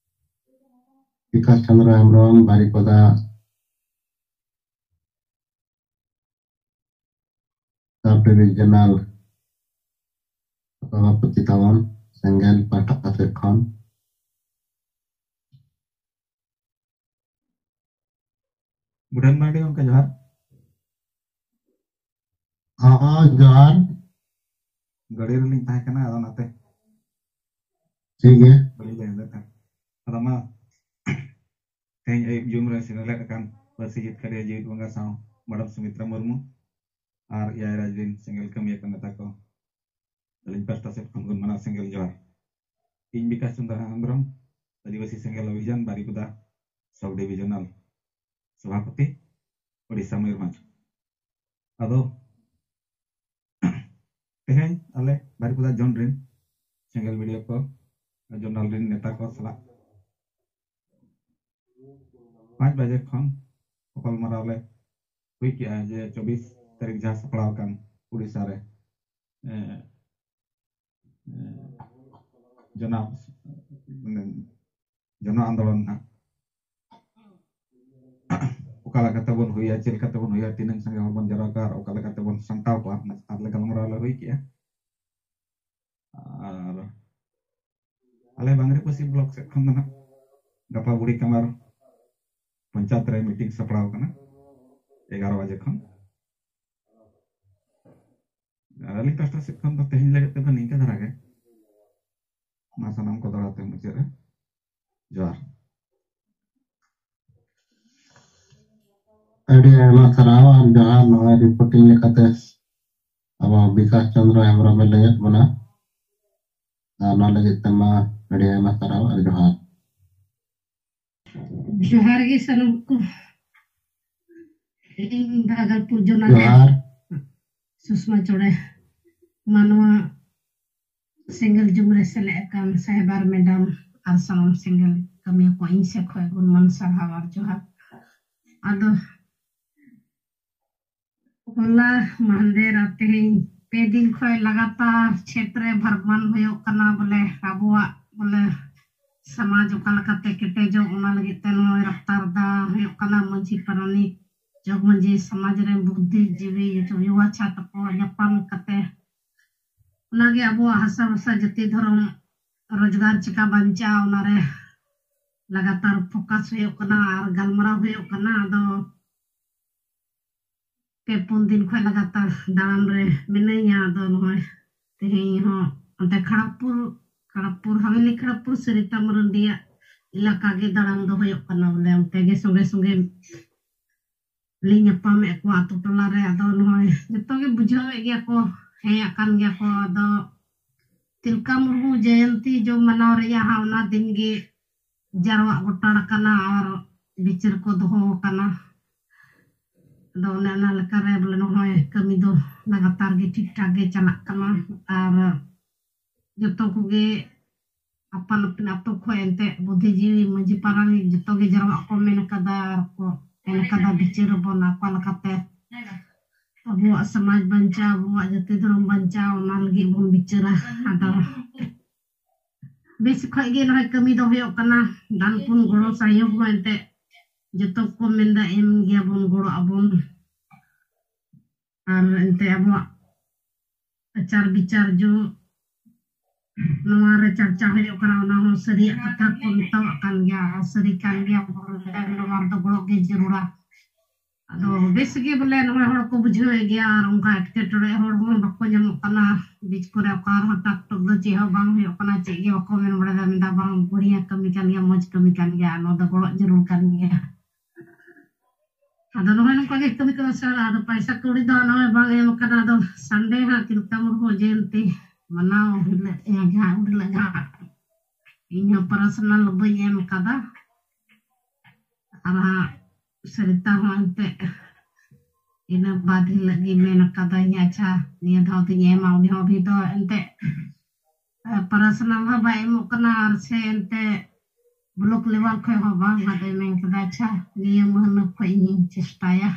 ᱵᱤᱠᱟᱥ ᱪᱚᱸᱫᱽᱨᱚ ᱦᱮᱢᱵᱨᱚᱢ, ᱵᱟᱨᱤᱯᱚᱫᱟ ᱥᱟᱵ ᱰᱤᱵᱤᱡᱚᱱᱟᱞ ᱥᱚᱵᱷᱟᱯᱚᱛᱤ ᱛᱟᱵᱚᱱ, ᱥᱮᱸᱜᱮᱞ ᱯᱟᱦᱴᱟ ᱥᱮᱫ ᱠᱷᱚᱱ᱾ ᱵᱩᱰᱷᱟᱹᱱ ᱢᱟᱨᱰᱤ ᱜᱚᱢᱠᱮ, ᱡᱚᱦᱟᱨ᱾ ᱦᱚᱸ, ᱡᱚᱦᱟᱨ᱾ ᱜᱟᱹᱰᱤ ᱨᱮᱞᱤᱧ ᱛᱟᱦᱮᱸ ᱠᱟᱱᱟ, ᱟᱫᱚ ᱚᱱᱟᱛᱮ ᱴᱷᱤᱠ ᱜᱮᱭᱟ᱾ ᱵᱟᱹᱞᱤᱧ ᱞᱟᱹᱭ ᱫᱟᱲᱮᱭᱟᱜ ᱠᱟᱱᱟ᱾ ᱟᱫᱚ ᱢᱟ, ᱛᱮᱦᱮᱧ ᱟᱹᱭᱩᱵ ᱡᱩᱢ ᱨᱮ ᱥᱮᱱᱮᱞᱮᱫ ᱟᱠᱟᱱ ᱯᱟᱹᱨᱥᱤ ᱡᱤᱛᱠᱟᱹᱨᱤᱭᱟᱹ ᱡᱤᱣᱤᱫ ᱵᱚᱸᱜᱟ ᱥᱟᱶ ᱢᱮᱰᱟᱢ ᱥᱩᱢᱤᱛᱨᱟ ᱢᱩᱨᱢᱩ ᱟᱨ ᱮᱭᱟᱭ ᱨᱟᱡᱽ ᱨᱤᱱ ᱥᱮᱸᱜᱮᱞ ᱠᱟᱹᱢᱤᱭᱟᱹ ᱠᱚ ᱱᱮᱛᱟ ᱠᱚ, ᱟᱹᱞᱤᱧ ᱯᱟᱥᱴᱟ ᱥᱮᱫ ᱠᱷᱚᱱ ᱜᱩᱱ ᱢᱟᱱᱟᱣ ᱥᱮᱸᱜᱮᱞ ᱡᱚᱦᱟᱨ᱾ ᱤᱧ ᱵᱤᱠᱟᱥ ᱪᱚᱸᱫᱽᱨᱚ ᱦᱮᱢᱵᱨᱚᱢ, ᱟᱹᱫᱤᱵᱟᱹᱥᱤ ᱥᱮᱸᱜᱮᱞ ᱚᱵᱷᱤᱡᱟᱱ ᱵᱟᱨᱤᱯᱚᱫᱟ ᱥᱚᱵ ᱰᱤᱵᱤᱡᱚᱱᱟᱞ ᱥᱚᱵᱷᱟᱯᱚᱛᱤ, ᱳᱰᱤᱥᱟ, ᱢᱚᱭᱩᱨᱵᱷᱚᱸᱡᱽ᱾ ᱟᱫᱚ ᱛᱮᱦᱮᱧ ᱟᱞᱮ ᱵᱟᱨᱤᱯᱚᱫᱟ ᱡᱳᱱ ᱨᱤᱱ ᱥᱮᱸᱜᱮᱞ ᱵᱷᱤᱰᱤᱭᱳ ᱠᱚ ᱡᱳᱱᱟᱞ ᱨᱤᱱ ᱱᱮᱛᱟ ᱠᱚ ᱥᱟᱞᱟᱜ ᱯᱟᱸᱪ ᱵᱟᱡᱮ ᱠᱷᱚᱱ ᱜᱟᱯᱟᱞᱢᱟᱨᱟᱣ ᱞᱮ ᱦᱩᱭ ᱠᱮᱜᱼᱟ ᱡᱮ ᱪᱚᱵᱵᱤᱥ ᱛᱟᱹᱨᱤᱠᱷ ᱡᱟᱦᱟᱸ ᱥᱟᱯᱲᱟᱣ ᱟᱠᱟᱱ ᱩᱲᱤᱥᱥᱟ ᱨᱮ, ᱮ, ᱮ, ᱡᱚᱱᱟ-, ᱢᱟᱱᱮ ᱡᱚᱱᱚ ᱟᱱᱫᱳᱞᱚᱱ ᱦᱟᱸᱜ ᱚᱠᱟ ᱞᱮᱠᱟᱛᱮ ᱵᱚᱱ ᱦᱩᱭᱟ, ᱪᱮᱫ ᱞᱮᱠᱟᱛᱮ ᱵᱚᱱ ᱦᱩᱭᱟ, ᱛᱤᱱᱟᱹᱝ ᱥᱟᱸᱜᱮ ᱦᱚᱲ ᱵᱚᱱ ᱡᱟᱣᱨᱟ ᱠᱚᱣᱟ ᱟᱨ ᱚᱠᱟ ᱞᱮᱠᱟᱛᱮ ᱵᱚᱱ ᱥᱟᱢᱴᱟᱣ ᱠᱚᱣᱟ, ᱚᱱᱟ ᱪᱮᱛᱟᱱ ᱨᱮ ᱜᱟᱞᱢᱟᱨᱟᱣ ᱞᱮ ᱦᱩᱭ ᱠᱮᱜᱼᱟ᱾ ᱟᱨ ᱟᱞᱮ ᱵᱟᱝᱨᱤᱯᱚᱥᱤ ᱵᱞᱚᱠ ᱥᱮᱫ ᱠᱷᱚᱱ ᱫᱚ ᱱᱟᱜ ᱜᱟᱯᱟ ᱵᱩᱲᱦᱤ ᱠᱟᱢᱟᱨ ᱯᱚᱧᱪᱟᱭᱮᱛ ᱨᱮ ᱢᱤᱴᱤᱝ ᱥᱟᱯᱲᱟᱣ ᱟᱠᱟᱱᱟ ᱮᱜᱟᱨᱚ ᱵᱟᱡᱮ ᱠᱷᱚᱱ᱾ ᱟᱨ ᱟᱹᱞᱤᱧ ᱯᱟᱥᱴᱟ ᱥᱮᱫ ᱠᱷᱚᱱ ᱫᱚ ᱛᱮᱦᱮᱧ ᱞᱟᱹᱜᱤᱫ ᱛᱮᱫᱚ ᱱᱤᱝᱠᱟᱹ ᱫᱷᱟᱨᱟ ᱜᱮ᱾ ᱢᱟ ᱥᱟᱱᱟᱢ ᱠᱚ ᱫᱚᱦᱲᱟ ᱛᱮ ᱢᱩᱪᱟᱹᱫ ᱨᱮ ᱡᱚᱦᱟᱨ᱾ ᱟᱹᱰᱤ ᱟᱭᱢᱟ ᱥᱟᱨᱦᱟᱣ ᱟᱨ ᱡᱚᱦᱟᱨ᱾ ᱱᱚᱜᱼᱚᱭ ᱨᱤᱯᱳᱨᱴᱤᱝ ᱞᱮᱠᱟᱛᱮ ᱟᱵᱚ ᱵᱤᱠᱟᱥ ᱪᱚᱸᱫᱽᱨᱚ ᱦᱮᱢᱵᱨᱚᱢᱮ ᱞᱟᱹᱭᱟᱫ ᱵᱚᱱᱟ᱾ ᱟᱨ ᱚᱱᱟ ᱞᱟᱹᱜᱤᱫ ᱛᱮᱢᱟ ᱟᱹᱰᱤ ᱟᱭᱢᱟ ᱥᱟᱨᱦᱟᱣ ᱟᱨ ᱡᱚᱦᱟᱨ᱾ ᱡᱚᱦᱟᱨ ᱜᱮ ᱥᱟᱱᱟᱢ ᱠᱚ᱾ ᱤᱧ ᱵᱷᱟᱜᱚᱞᱯᱩᱨ ᱡᱚᱱᱟ ᱨᱮ ᱡᱚᱦᱟᱨ᱾ ᱥᱩᱥᱢᱟ ᱪᱚᱲᱮ ᱢᱟᱱᱣᱟ ᱥᱮᱸᱜᱮᱞ ᱡᱩᱢ ᱨᱮ ᱥᱮᱞᱮᱫ ᱟᱠᱟᱱ ᱥᱟᱦᱮᱵᱟᱨ ᱢᱮᱰᱟᱢ ᱟᱨ ᱥᱟᱱᱟᱢ ᱥᱮᱸᱜᱮᱞ ᱠᱟᱹᱢᱤᱭᱟᱹ ᱠᱚ ᱤᱧ ᱥᱮᱫ ᱠᱷᱚᱱ ᱜᱩᱱᱢᱟᱱ ᱥᱟᱨᱦᱟᱣ ᱟᱨ ᱡᱚᱦᱟᱨ᱾ ᱟᱫᱚ ᱦᱚᱞᱟ ᱢᱟᱦᱫᱮᱨ ᱟᱨ ᱛᱮᱦᱮᱧ ᱯᱮ ᱫᱤᱱ ᱠᱷᱚᱱ ᱞᱟᱜᱟᱛᱟᱨ ᱪᱷᱮᱛᱨᱮ ᱵᱷᱟᱨᱢᱟᱱ ᱦᱩᱭᱩᱜ ᱠᱟᱱᱟ, ᱵᱚᱞᱮ ᱟᱵᱚᱣᱟᱜ ᱵᱚᱞᱮ ᱥᱚᱢᱟᱡᱽ ᱚᱠᱟ ᱞᱮᱠᱟᱛᱮ ᱠᱮᱴᱮᱡᱚᱜ, ᱚᱱᱟ ᱞᱟᱹᱜᱤᱫ ᱛᱮ ᱱᱚᱜᱼᱚᱭ ᱨᱟᱯᱛᱟᱨ ᱫᱟ ᱦᱩᱭᱩᱜ ᱠᱟᱱᱟ᱾ ᱢᱟᱹᱡᱷᱤ ᱯᱟᱨᱟᱱᱤᱠ, ᱡᱚᱜᱽ ᱢᱟᱹᱡᱷᱤ, ᱥᱚᱢᱟᱡᱽ ᱨᱮᱱ ᱵᱩᱫᱽᱫᱷᱤᱡᱤᱵᱤ ᱡᱩᱣᱟ ᱪᱷᱟᱛ ᱠᱚ ᱧᱟᱯᱟᱢ ᱠᱟᱛᱮ ᱚᱱᱟᱜᱮ ᱟᱵᱚᱣᱟᱜ ᱦᱟᱥᱟ ᱵᱷᱟᱥᱟ ᱡᱟᱹᱛᱤ ᱫᱷᱚᱨᱚᱢ ᱨᱳᱡᱽᱜᱟᱨ ᱪᱤᱠᱟ ᱵᱟᱧᱪᱟᱜᱼᱟ, ᱚᱱᱟᱨᱮ ᱞᱟᱜᱟᱛᱟᱨ ᱯᱷᱳᱠᱟᱥ ᱦᱩᱭᱩᱜ ᱠᱟᱱᱟ ᱟᱨ ᱜᱟᱞᱢᱟᱨᱟᱣ ᱦᱩᱭᱩᱜ ᱠᱟᱱᱟ᱾ ᱟᱫᱚ ᱯᱮ ᱯᱩᱱ ᱫᱤᱱ ᱠᱷᱚᱱ ᱞᱟᱜᱟᱛᱟᱨ ᱫᱟᱬᱟᱱ ᱨᱮ ᱢᱤᱱᱟᱹᱧᱟ᱾ ᱟᱫᱚ ᱱᱚᱜᱼᱚᱭ ᱛᱮᱦᱮᱧ ᱦᱚᱸ ᱚᱱᱛᱮ ᱠᱷᱟᱲᱟᱯᱩᱨ, ᱠᱷᱟᱲᱟᱯᱩᱨ, ᱦᱟᱵᱮᱞᱤ ᱠᱷᱟᱲᱟᱯᱩᱨ, ᱥᱤᱨᱤᱛᱟ ᱢᱟᱨᱟᱱᱰᱤᱭᱟᱜ ᱮᱞᱟᱠᱟ ᱜᱮ ᱫᱟᱬᱟᱱ ᱫᱚ ᱦᱩᱭᱩᱜ ᱠᱟᱱᱟ᱾ ᱵᱚᱞᱮ ᱚᱱᱛᱮ ᱜᱮ ᱥᱚᱸᱜᱮ ᱥᱚᱸᱜᱮ ᱞᱤᱧ ᱧᱟᱯᱟᱢᱮᱫ ᱠᱚᱣᱟ ᱟᱛᱳ ᱴᱚᱞᱟ ᱨᱮ᱾ ᱟᱫᱚ ᱱᱚᱜᱼᱚᱭ ᱡᱚᱛᱚ ᱜᱮ ᱵᱩᱡᱷᱟᱹᱣᱮᱫ ᱜᱮᱭᱟ ᱠᱚ, ᱦᱮᱡ ᱟᱠᱟᱱ ᱜᱮᱭᱟ ᱠᱚ᱾ ᱟᱫᱚ ᱛᱤᱞᱠᱟ ᱢᱩᱨᱢᱩ ᱡᱚᱭᱚᱱᱛᱤ ᱡᱚ ᱢᱟᱱᱟᱣ ᱨᱮᱭᱟᱜ ᱦᱟᱸᱜ ᱚᱱᱟ ᱫᱤᱱ ᱜᱮ ᱡᱟᱨᱣᱟᱜ ᱜᱚᱴᱟᱲ ᱟᱠᱟᱱᱟ ᱟᱨ ᱵᱤᱪᱟᱹᱨ ᱠᱚ ᱫᱚᱦᱚ ᱟᱠᱟᱱᱟ᱾ ᱟᱫᱚ ᱚᱱᱮ ᱚᱱᱟ ᱞᱮᱠᱟᱨᱮ ᱵᱚᱞᱮ ᱱᱚᱜᱼᱚᱭ ᱠᱟᱹᱢᱤ ᱫᱚ ᱞᱟᱜᱟᱛᱟᱨ ᱜᱮ ᱴᱷᱤᱠ ᱴᱷᱟᱠ ᱜᱮ ᱪᱟᱞᱟᱜ ᱠᱟᱱᱟ᱾ ᱟᱨ ᱡᱚᱛᱚ ᱠᱚᱜᱮ ᱟᱯᱟᱱ ᱟᱹᱯᱤᱱ ᱟᱛᱳ ᱠᱷᱚᱱ ᱮᱱᱛᱮᱫ ᱵᱩᱫᱽᱫᱷᱤᱡᱤᱵᱤ, ᱢᱟᱹᱡᱷᱤ ᱯᱟᱨᱟᱱᱤᱠ ᱡᱚᱛᱚ ᱜᱮ ᱡᱟᱨᱣᱟᱜ ᱠᱚ ᱢᱮᱱ ᱟᱠᱟᱫᱟ ᱟᱨ ᱠᱚ ᱮᱢ ᱟᱠᱟᱫᱟ ᱵᱤᱪᱟᱹᱨ ᱟᱵᱚᱱ ᱚᱠᱟ ᱞᱮᱠᱟᱛᱮ ᱟᱵᱚᱣᱟᱜ ᱥᱚᱢᱟᱡᱽ ᱵᱟᱧᱪᱟᱣ, ᱟᱵᱚᱣᱟᱜ ᱡᱟᱹᱛᱤ ᱫᱷᱚᱨᱚᱢ ᱵᱟᱧᱪᱟᱣ, ᱚᱱᱟ ᱞᱟᱹᱜᱤᱫ ᱵᱚᱱ ᱵᱤᱪᱟᱹᱨᱟ᱾ ᱟᱫᱚ ᱵᱮᱥ ᱠᱷᱚᱡ ᱜᱮ ᱱᱚᱜᱼᱚᱭ ᱠᱟᱹᱢᱤ ᱫᱚ ᱦᱩᱭᱩᱜ ᱠᱟᱱᱟ᱾ ᱫᱟᱱ ᱯᱩᱱ ᱜᱚᱲᱚ ᱥᱚᱦᱭᱳᱜᱽ ᱦᱚᱸ ᱮᱱᱛᱮᱫ ᱡᱚᱛᱚ ᱠᱚ ᱢᱮᱱᱫᱟ ᱮᱢ ᱜᱮᱭᱟᱵᱚᱱ, ᱜᱚᱲᱚ ᱟᱵᱚᱱ᱾ ᱟᱨ ᱮᱱᱛᱮ ᱟᱵᱚᱣᱟᱜ ᱟᱪᱟᱨ ᱵᱤᱪᱟᱨ ᱡᱚ ᱱᱚᱣᱟ ᱨᱮ ᱪᱟᱨᱪᱟ ᱦᱩᱭᱩᱜ ᱠᱟᱱᱟ, ᱚᱱᱟ ᱦᱚᱸ ᱥᱟᱹᱨᱤᱭᱟᱜ ᱠᱟᱛᱷᱟ ᱠᱚ ᱢᱮᱛᱟᱣᱟᱜ ᱠᱟᱱ ᱜᱮᱭᱟ᱾ ᱜᱮᱭᱟ, ᱥᱟᱹᱨᱤ ᱠᱟᱱ ᱜᱮᱭᱟ, ᱵᱚᱞᱮ ᱱᱚᱣᱟ ᱨᱮᱫᱚ ᱜᱚᱲᱚ ᱜᱮ ᱡᱟᱹᱨᱩᱲᱟ᱾ ᱟᱫᱚ ᱵᱮᱥ ᱜᱮ ᱵᱚᱞᱮ ᱱᱚᱜᱼᱚᱭ ᱦᱚᱲ ᱠᱚ ᱵᱩᱡᱷᱟᱹᱣᱮᱫ ᱜᱮᱭᱟ, ᱟᱨ ᱚᱱᱠᱟ ᱮᱴᱠᱮᱴᱚᱬᱮ ᱦᱚᱲ ᱦᱚᱸ ᱵᱟᱠᱚ ᱧᱟᱢᱚᱜ ᱠᱟᱱᱟ᱾ ᱵᱤᱪ ᱠᱚᱨᱮ ᱚᱠᱟ ᱨᱮᱦᱚᱸ ᱴᱟᱠ ᱴᱚᱠ ᱫᱚ ᱪᱮᱫ ᱦᱚᱸ ᱵᱟᱝ ᱦᱩᱭᱩᱜ ᱠᱟᱱᱟ, ᱪᱮᱫ ᱜᱮ ᱵᱟᱠᱚ ᱢᱮᱱ ᱵᱟᱲᱟᱭᱮᱫᱟ, ᱢᱮᱱᱫᱟ, "ᱵᱟᱝ, ᱵᱟᱹᱲᱤᱭᱟ ᱠᱟᱹᱢᱤ ᱠᱟᱱ ᱜᱮᱭᱟ, ᱢᱚᱡᱽ ᱠᱟᱹᱢᱤ ᱠᱟᱱ ᱜᱮᱭᱟ, ᱱᱚᱣᱟ ᱫᱚ ᱜᱚᱲᱚ ᱡᱟᱹᱨᱩᱲ ᱠᱟᱱ ᱜᱮᱭᱟ᱾" ᱟᱫᱚ ᱱᱚᱜᱼᱚᱭ ᱱᱚᱝᱠᱟ ᱜᱮ ᱠᱟᱹᱢᱤ ᱠᱚᱫᱚ ᱥᱟᱨ, ᱟᱫᱚ ᱯᱟᱭᱥᱟ ᱠᱟᱹᱣᱰᱤ ᱫᱚ ᱱᱚᱜᱼᱚᱭ ᱵᱟᱝ ᱮᱢ ᱟᱠᱟᱱᱟ᱾ ᱟᱫᱚ ᱥᱟᱱᱰᱮ ᱦᱟᱸᱜ ᱛᱤᱞᱠᱟ ᱢᱩᱨᱢᱩ ᱡᱚᱭᱚᱱᱛᱤ ᱢᱟᱱᱟᱣ ᱦᱤᱞᱳᱜ ᱜᱮ ᱦᱟᱸᱜ, ᱩᱱ ᱦᱤᱞᱳᱜ ᱜᱮ ᱦᱟᱸᱜ ᱤᱧ ᱦᱚᱸ ᱯᱟᱨᱥᱚᱱᱟᱞ ᱵᱟᱹᱧ ᱮᱢ ᱟᱠᱟᱫᱟ᱾ ᱟᱨ ᱦᱟᱸᱜ ᱥᱟᱨᱤᱛᱟ ᱦᱚᱸ ᱮᱱᱛᱮ ᱤᱱᱟᱹ ᱵᱟᱫ ᱦᱤᱞᱳᱜ ᱜᱮ ᱢᱮᱱ ᱟᱠᱟᱫᱟᱹᱧ, "ᱟᱪᱪᱷᱟ, ᱱᱤᱭᱟᱹ ᱫᱷᱟᱣ ᱫᱚᱧ ᱮᱢᱟ᱾" ᱩᱱᱤ ᱦᱚᱸ ᱟᱹᱵᱷᱤ ᱫᱚ ᱮᱱᱛᱮ ᱯᱟᱨᱥᱚᱱᱟᱞ ᱦᱚᱸ ᱵᱟᱭ ᱮᱢᱚᱜ ᱠᱟᱱᱟ, ᱟᱨ ᱥᱮ ᱮᱱᱛᱮ ᱵᱞᱚᱠ ᱞᱮᱵᱮᱞ ᱠᱷᱚᱱ ᱦᱚᱸ ᱵᱟᱝ᱾ ᱟᱫᱚᱭ ᱢᱮᱱ ᱠᱮᱫᱟ, "ᱟᱪᱪᱷᱟ, ᱱᱤᱭᱟᱹ ᱢᱟᱹᱦᱱᱟᱹ ᱠᱷᱚᱱ ᱤᱧᱤᱧ ᱪᱮᱥᱴᱟᱭᱟ᱾"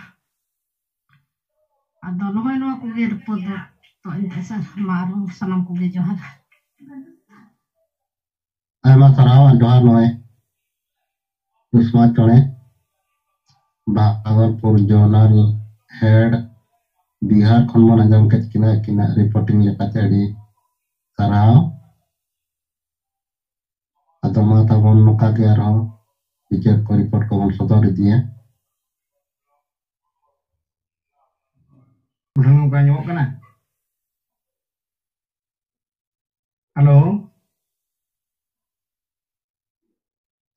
ᱟᱫᱚ ᱱᱚᱜᱼᱚᱭ ᱱᱚᱣᱟ ᱠᱚᱜᱮ ᱨᱤᱯᱳᱨᱴ ᱫᱚ᱾ ᱛᱚ ᱮᱱᱛᱮ ᱥᱟᱨ, ᱢᱟ ᱟᱨᱦᱚᱸ ᱥᱟᱱᱟᱢ ᱠᱚᱜᱮ ᱡᱚᱦᱟᱨ᱾ ᱟᱭᱢᱟ ᱥᱟᱨᱦᱟᱣ ᱟᱨ ᱡᱚᱦᱟᱨ᱾ ᱱᱚᱜᱼᱚᱭ ᱥᱩᱥᱢᱟ ᱪᱚᱬᱮ, ᱵᱷᱟᱜᱚᱞᱯᱩᱨ ᱡᱳᱱᱟᱞ ᱦᱮᱰ, ᱵᱤᱦᱟᱨ ᱠᱷᱚᱱ ᱵᱚᱱ ᱟᱸᱡᱚᱢ ᱠᱮᱫ ᱠᱤᱱᱟ, ᱟᱹᱠᱤᱱᱟᱜ ᱨᱤᱯᱳᱨᱴᱤᱝ ᱞᱮᱠᱟᱛᱮ ᱟᱹᱰᱤ ᱥᱟᱨᱦᱟᱣ᱾ ᱟᱫᱚ ᱢᱟ ᱛᱟᱵᱚᱱ ᱱᱚᱝᱠᱟ ᱜᱮ ᱟᱨᱦᱚᱸ ᱵᱤᱪᱟᱹᱨ ᱠᱚ, ᱨᱤᱯᱳᱨᱴ ᱠᱚᱵᱚᱱ ᱥᱚᱫᱚᱨ ᱤᱫᱤᱭᱟ᱾ ᱵᱩᱰᱷᱟᱹ ᱱᱚᱝᱠᱟ ᱟᱸᱡᱚᱢᱚᱜ ᱠᱟᱱᱟ? ᱦᱮᱞᱳ?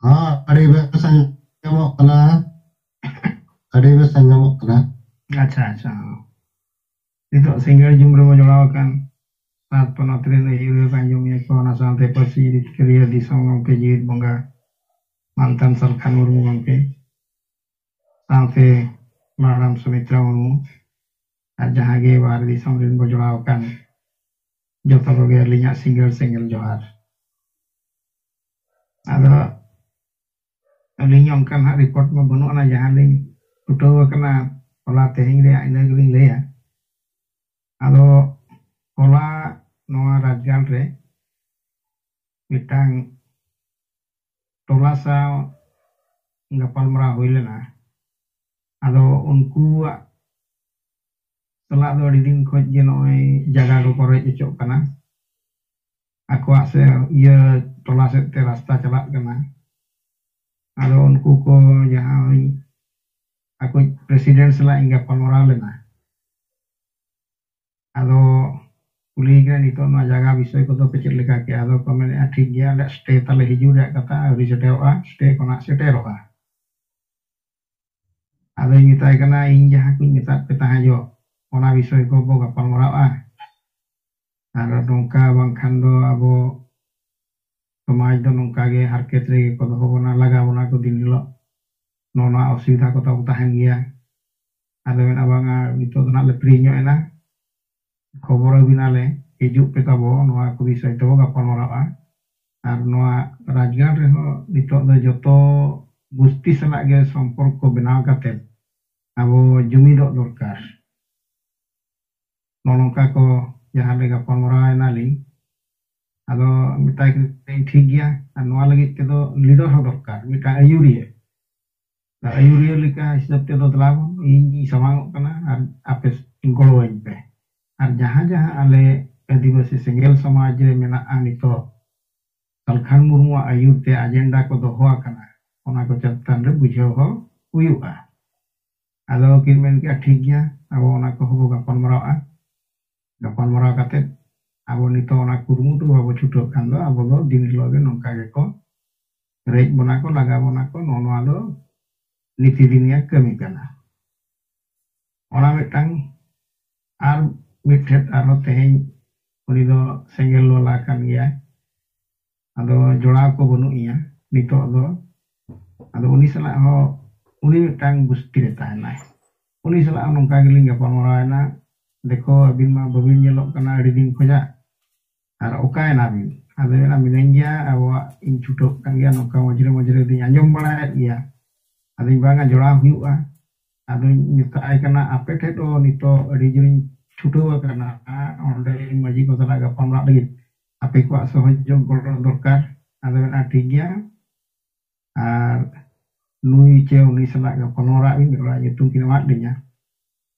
ᱦᱚᱸ, ᱟᱹᱰᱤ ᱵᱮᱥ ᱟᱸᱡᱚᱢᱚᱜ ᱠᱟᱱᱟ᱾ ᱟᱹᱰᱤ ᱵᱮᱥ ᱟᱸᱡᱚᱢᱚᱜ ᱠᱟᱱᱟ᱾ ᱟᱪᱪᱷᱟ, ᱟᱪᱪᱷᱟ᱾ ᱱᱤᱛᱚᱜ ᱥᱤᱸᱜᱟᱹᱲ ᱡᱩᱢ ᱨᱮᱵᱚ ᱡᱚᱲᱟᱣ ᱟᱠᱟᱱ ᱥᱟᱛ ᱯᱚᱱᱚᱛ ᱨᱮᱱ ᱟᱹᱭᱩᱨᱤᱭᱟᱹ ᱠᱚ ᱟᱸᱡᱚᱢᱮᱫᱼᱟ ᱠᱚ, ᱚᱱᱟ ᱥᱟᱶᱛᱮ ᱯᱟᱹᱨᱥᱤ ᱡᱤᱛᱠᱟᱹᱨᱤᱭᱟᱹ ᱫᱤᱥᱚᱢ ᱜᱚᱢᱠᱮ ᱡᱤᱣᱤᱫ ᱵᱚᱸᱜᱟ ᱢᱟᱱᱛᱟᱱ ᱥᱟᱞᱠᱷᱟᱱ ᱢᱩᱨᱢᱩ ᱜᱚᱢᱠᱮ, ᱥᱟᱶᱛᱮ ᱢᱟᱰᱟᱢ ᱥᱩᱢᱤᱛᱨᱟ ᱢᱩᱨᱢᱩ, ᱟᱨ ᱡᱟᱦᱟᱸ ᱜᱮ ᱵᱟᱦᱨᱮ ᱫᱤᱥᱚᱢ ᱨᱮᱱ ᱵᱚ ᱡᱚᱲᱟᱣ ᱟᱠᱟᱱ, ᱡᱚᱛᱚ ᱠᱚᱜᱮ ᱟᱹᱞᱤᱧᱟᱜ ᱥᱤᱸᱜᱟᱹᱲ ᱥᱮᱸᱜᱮᱞ ᱡᱚᱦᱟᱨ᱾ ᱟᱫᱚ ᱟᱹᱞᱤᱧ ᱚᱱᱠᱟ ᱱᱟᱦᱟᱜ ᱨᱤᱯᱳᱨᱴ ᱢᱟ ᱵᱟᱹᱱᱩᱜ ᱟᱱᱟ, ᱡᱟᱦᱟᱸ ᱞᱤᱧ ᱪᱷᱩᱴᱟᱹᱣ ᱟᱠᱟᱱᱟ ᱦᱚᱞᱟ ᱛᱮᱦᱮᱧ ᱨᱮᱭᱟᱜ, ᱤᱱᱟᱹ ᱜᱮᱞᱤᱧ ᱞᱟᱹᱭᱟ᱾ ᱟᱫᱚ ᱦᱚᱞᱟ ᱱᱚᱣᱟ ᱨᱟᱡᱽᱜᱟᱲ ᱨᱮ ᱢᱤᱫᱴᱟᱝ ᱴᱚᱞᱟ ᱥᱟᱶ ᱜᱟᱯᱟᱞᱢᱟᱨᱟᱣ ᱦᱩᱭ ᱞᱮᱱᱟ᱾ ᱟᱫᱚ ᱩᱱᱠᱩᱣᱟᱜ ᱥᱟᱞᱟᱜ ᱫᱚ ᱟᱹᱰᱤ ᱫᱤᱱ ᱠᱷᱚᱡ ᱜᱮ ᱱᱚᱜᱼᱚᱭ ᱡᱟᱭᱜᱟ ᱠᱚᱠᱚ ᱨᱮᱡ ᱦᱚᱪᱚᱜ ᱠᱟᱱᱟ, ᱟᱠᱚᱣᱟᱜ ᱥᱮ ᱤᱭᱟᱹ ᱴᱚᱞᱟ ᱥᱮᱫ ᱛᱮ ᱨᱟᱥᱛᱟ ᱪᱟᱞᱟᱜ ᱠᱟᱱᱟ᱾ ᱩᱱᱠᱩ ᱠᱚ ᱡᱟᱦᱟᱸ ᱳᱭ ᱟᱠᱚ ᱯᱨᱮᱥᱤᱰᱮᱱᱴ ᱥᱟᱞᱟᱜ ᱤᱧ ᱜᱟᱯᱟᱞᱢᱟᱨᱟᱣ ᱞᱮᱱᱟ᱾ ᱟᱫᱚ ᱠᱩᱞᱤᱭᱮ ᱠᱟᱱᱟ, "ᱱᱤᱛᱚᱜ ᱱᱚᱣᱟ ᱡᱟᱭᱜᱟ ᱵᱤᱥᱚᱭ ᱠᱚᱫᱚ ᱯᱮ ᱪᱮᱫ ᱞᱮᱠᱟ ᱠᱮᱜᱼᱟ?" ᱟᱫᱚ ᱠᱚ ᱢᱮᱱᱮᱫᱼᱟ, "ᱴᱷᱤᱠ ᱜᱮᱭᱟ, ᱟᱞᱮᱭᱟᱜ ᱥᱴᱮ ᱛᱟᱞᱮ ᱦᱤᱡᱩᱜ ᱨᱮᱭᱟᱜ ᱠᱟᱛᱷᱟ, ᱟᱹᱣᱨᱤ ᱥᱮᱴᱮᱨᱚᱜᱼᱟ, ᱥᱴᱮ ᱠᱷᱚᱱᱟᱜ ᱥᱮᱴᱮᱨᱚᱜᱼᱟ᱾" ᱟᱫᱚᱧ ᱢᱮᱛᱟᱭ ᱠᱟᱱᱟ, "ᱤᱧ ᱡᱟᱦᱟᱸ ᱠᱚᱧ ᱢᱮᱛᱟᱫ ᱯᱮ ᱛᱟᱦᱮᱸ ᱡᱚᱜ, ᱚᱱᱟ ᱵᱤᱥᱚᱭ ᱠᱚ ᱵᱚ ᱜᱟᱯᱟᱞ ᱢᱟᱨᱟᱣᱟ᱾ ᱟᱨ ᱱᱚᱝᱠᱟ ᱵᱟᱝᱠᱷᱟᱱ ᱫᱚ ᱟᱵᱚ ᱥᱚᱢᱟᱡᱽ ᱫᱚ ᱱᱚᱝᱠᱟ ᱜᱮ ᱦᱟᱨᱠᱮᱛ ᱨᱮᱜᱮ ᱠᱚ ᱫᱚᱦᱚ ᱵᱚᱱᱟ, ᱞᱟᱜᱟ ᱵᱚᱱᱟ ᱠᱚ ᱫᱤᱱ ᱦᱤᱞᱳᱜ, ᱱᱚᱜᱼᱚ ᱱᱚᱣᱟ ᱚᱥᱩᱵᱤᱫᱷᱟ ᱠᱚ ᱛᱟᱵᱚ ᱛᱟᱦᱮᱱ ᱜᱮᱭᱟ᱾" ᱟᱫᱚ ᱢᱮᱱᱟ, "ᱵᱟᱝᱟ, ᱱᱤᱛᱚᱜ ᱫᱚ ᱱᱟᱜ ᱞᱮ ᱯᱷᱨᱤ ᱧᱚᱜ ᱮᱱᱟ, ᱠᱷᱚᱵᱚᱨ ᱟᱹᱵᱤᱱᱟᱞᱮ, ᱦᱤᱡᱩᱜ ᱯᱮ ᱛᱟᱵᱚ, ᱱᱚᱣᱟ ᱠᱚ ᱵᱤᱥᱚᱭ ᱛᱮᱵᱚ ᱜᱟᱯᱟᱞ ᱢᱟᱨᱟᱣᱟ᱾" ᱟᱨ ᱱᱚᱣᱟ ᱨᱟᱡᱽᱜᱟᱲ ᱨᱮᱦᱚᱸ ᱱᱤᱛᱚᱜ ᱫᱚ ᱡᱚᱛᱚ ᱜᱩᱥᱴᱤ ᱥᱟᱞᱟᱜ ᱜᱮ ᱥᱚᱢᱯᱚᱨᱠᱚ ᱵᱮᱱᱟᱣ ᱠᱟᱛᱮ ᱟᱵᱚ ᱡᱩᱢᱤᱫᱚᱜ ᱫᱚᱨᱠᱟᱨ᱾ ᱱᱚᱜᱼᱚ ᱱᱚᱝᱠᱟ ᱠᱚ ᱡᱟᱦᱟᱸ ᱞᱮ ᱜᱟᱯᱟᱞ ᱢᱟᱨᱟᱣ ᱮᱱᱟᱞᱤᱧ, ᱟᱫᱚ ᱢᱮᱛᱟᱭ ᱠᱟᱹᱱᱟᱹᱧ, "ᱴᱷᱤᱠ ᱜᱮᱭᱟ, ᱟᱨ ᱱᱚᱣᱟ ᱞᱟᱹᱜᱤᱫ ᱛᱮᱫᱚ ᱞᱤᱰᱟᱨ ᱦᱚᱸ ᱫᱚᱨᱠᱟᱨ, ᱢᱤᱫᱴᱟᱝ ᱟᱹᱭᱩᱨᱤᱭᱟᱹ᱾ ᱟᱹᱭᱩᱨᱤᱭᱟᱹ ᱞᱮᱠᱟ ᱦᱤᱥᱟᱹᱵ ᱛᱮᱫᱚ ᱫᱮᱞᱟ ᱵᱚᱱ, ᱤᱧ ᱥᱟᱢᱟᱝᱚᱜ ᱠᱟᱱᱟ ᱟᱨ ᱟᱯᱮ ᱜᱚᱲᱚᱣᱟᱹᱧ ᱯᱮ᱾ ᱟᱨ ᱡᱟᱦᱟᱸ ᱡᱟᱦᱟᱸ ᱟᱞᱮ ᱟᱹᱫᱤᱵᱟᱹᱥᱤ ᱥᱮᱸᱜᱮᱞ ᱥᱚᱢᱟᱡᱽ ᱨᱮ ᱢᱮᱱᱟᱜᱼᱟ ᱱᱤᱛᱚᱜ, ᱥᱟᱞᱠᱷᱟᱱ ᱢᱩᱨᱢᱩᱣᱟᱜ ᱟᱹᱭᱩᱨ ᱛᱮ ᱟᱡᱮᱱᱰᱟ ᱠᱚ ᱫᱚᱦᱚ ᱟᱠᱟᱱᱟ, ᱚᱱᱟ ᱠᱚ ᱪᱮᱛᱟᱱ ᱨᱮ ᱵᱩᱡᱷᱟᱹᱣ ᱦᱚᱸ ᱦᱩᱭᱩᱜᱼᱟ᱾" ᱟᱫᱚ ᱠᱤᱱ ᱢᱮᱱ ᱠᱮᱜᱼᱟ, "ᱴᱷᱤᱠ ᱜᱮᱭᱟ, ᱟᱵᱚ ᱚᱱᱟ ᱠᱚᱦᱚᱸ ᱵᱚ ᱜᱟᱯᱟᱞ ᱢᱟᱨᱟᱣᱟ᱾ ᱜᱟᱯᱟᱞ ᱢᱟᱨᱟᱣ ᱠᱟᱛᱮ ᱟᱵᱚ ᱱᱤᱛᱚᱜ ᱚᱱᱟ ᱠᱩᱨᱩᱢᱩᱴᱩ ᱵᱟᱵᱚ ᱪᱷᱩᱴᱟᱹᱜ ᱠᱷᱟᱱ ᱫᱚ ᱟᱵᱚ ᱫᱚ ᱫᱤᱱ ᱦᱤᱞᱳᱜ ᱜᱮ ᱱᱚᱝᱠᱟ ᱜᱮᱠᱚ ᱨᱮᱡ ᱵᱚᱱᱟ ᱠᱚ, ᱞᱟᱜᱟ ᱵᱚᱱᱟ ᱠᱚ, ᱱᱚᱜᱼᱚ ᱱᱚᱣᱟ ᱫᱚ ᱱᱤᱛᱤ ᱫᱤᱱᱤᱭᱟ ᱠᱟᱹᱢᱤ ᱠᱟᱱᱟ᱾" ᱚᱱᱟ ᱢᱤᱫᱴᱟᱝ᱾ ᱟᱨ ᱢᱤᱫ ᱴᱷᱮᱱ ᱟᱨᱦᱚᱸ ᱛᱮᱦᱮᱧ ᱩᱱᱤ ᱫᱚ ᱥᱮᱸᱜᱮᱞ ᱞᱚᱞᱟ ᱠᱟᱱ ᱜᱮᱭᱟᱭ, ᱟᱫᱚ ᱡᱚᱲᱟᱣ ᱠᱚ ᱵᱟᱹᱱᱩᱜ ᱮᱭᱟ ᱱᱤᱛᱚᱜ ᱫᱚ᱾ ᱟᱫᱚ ᱩᱱᱤ ᱥᱟᱞᱟᱜ ᱦᱚᱸ, ᱩᱱᱤ ᱢᱤᱫᱴᱟᱝ ᱜᱩᱥᱴᱤ ᱨᱮ ᱛᱟᱦᱮᱱᱟᱭ, ᱩᱱᱤ ᱥᱟᱞᱟᱜ ᱦᱚᱸ ᱱᱚᱝᱠᱟ ᱜᱮᱞᱤᱧ ᱜᱟᱯᱟᱞ ᱢᱟᱨᱟᱣ ᱮᱱᱟ, "ᱫᱮᱠᱷᱚ, ᱟᱹᱵᱤᱱ ᱢᱟ ᱵᱟᱹᱵᱤᱱ ᱧᱮᱞᱚᱜ ᱠᱟᱱᱟ ᱟᱹᱰᱤ ᱫᱤᱱ ᱠᱷᱚᱱᱟᱜ, ᱟᱨ ᱚᱠᱟᱭᱮᱱᱟ ᱵᱤᱱ?" ᱟᱫᱚ ᱢᱮᱱᱟ, "ᱢᱤᱱᱟᱹᱧ ᱜᱮᱭᱟ, ᱟᱵᱚᱣᱟᱜ ᱤᱧ ᱪᱷᱩᱴᱟᱹᱜ ᱠᱟᱱ ᱜᱮᱭᱟ, ᱱᱚᱝᱠᱟ ᱢᱚᱡᱽᱨᱮ ᱢᱚᱡᱽᱨᱮ ᱫᱚᱧ ᱟᱸᱡᱚᱢ ᱵᱟᱲᱟᱭᱮᱫ ᱜᱮᱭᱟ, ᱟᱫᱚᱧ ᱵᱟᱝᱟ ᱡᱚᱲᱟᱣ ᱦᱩᱭᱩᱜᱼᱟ᱾" ᱟᱫᱚᱧ ᱢᱮᱛᱟᱭ ᱠᱟᱱᱟ, "ᱟᱯᱮ ᱴᱷᱮᱱ ᱫᱚ ᱱᱤᱛᱚᱜ ᱟᱹᱰᱤ ᱡᱳᱨᱤᱧ ᱪᱷᱩᱴᱟᱹᱣ ᱟᱠᱟᱱᱟ ᱚᱸᱰᱮ ᱢᱟᱹᱡᱷᱤ ᱠᱚ ᱥᱟᱞᱟᱜ ᱜᱟᱯᱟᱞᱢᱟᱨᱟᱜ ᱞᱟᱹᱜᱤᱫ, ᱟᱯᱮ ᱠᱚᱣᱟᱜ ᱥᱚᱦᱚᱡᱳᱜᱽ ᱜᱚᱲᱚ ᱫᱚᱨᱠᱟᱨ᱾" ᱟᱫᱚ ᱢᱮᱱᱟ, "ᱴᱷᱤᱠ ᱜᱮᱭᱟ, ᱟᱨ ᱱᱩᱭ ᱪᱮ ᱩᱱᱤ ᱥᱟᱞᱟᱜ ᱜᱟᱯᱟᱞᱢᱟᱨᱟᱜ ᱵᱤᱱ, ᱚᱲᱟᱜ ᱧᱩᱛᱩᱢ ᱠᱤᱱ ᱮᱢᱟᱫ ᱞᱤᱧᱟ᱾"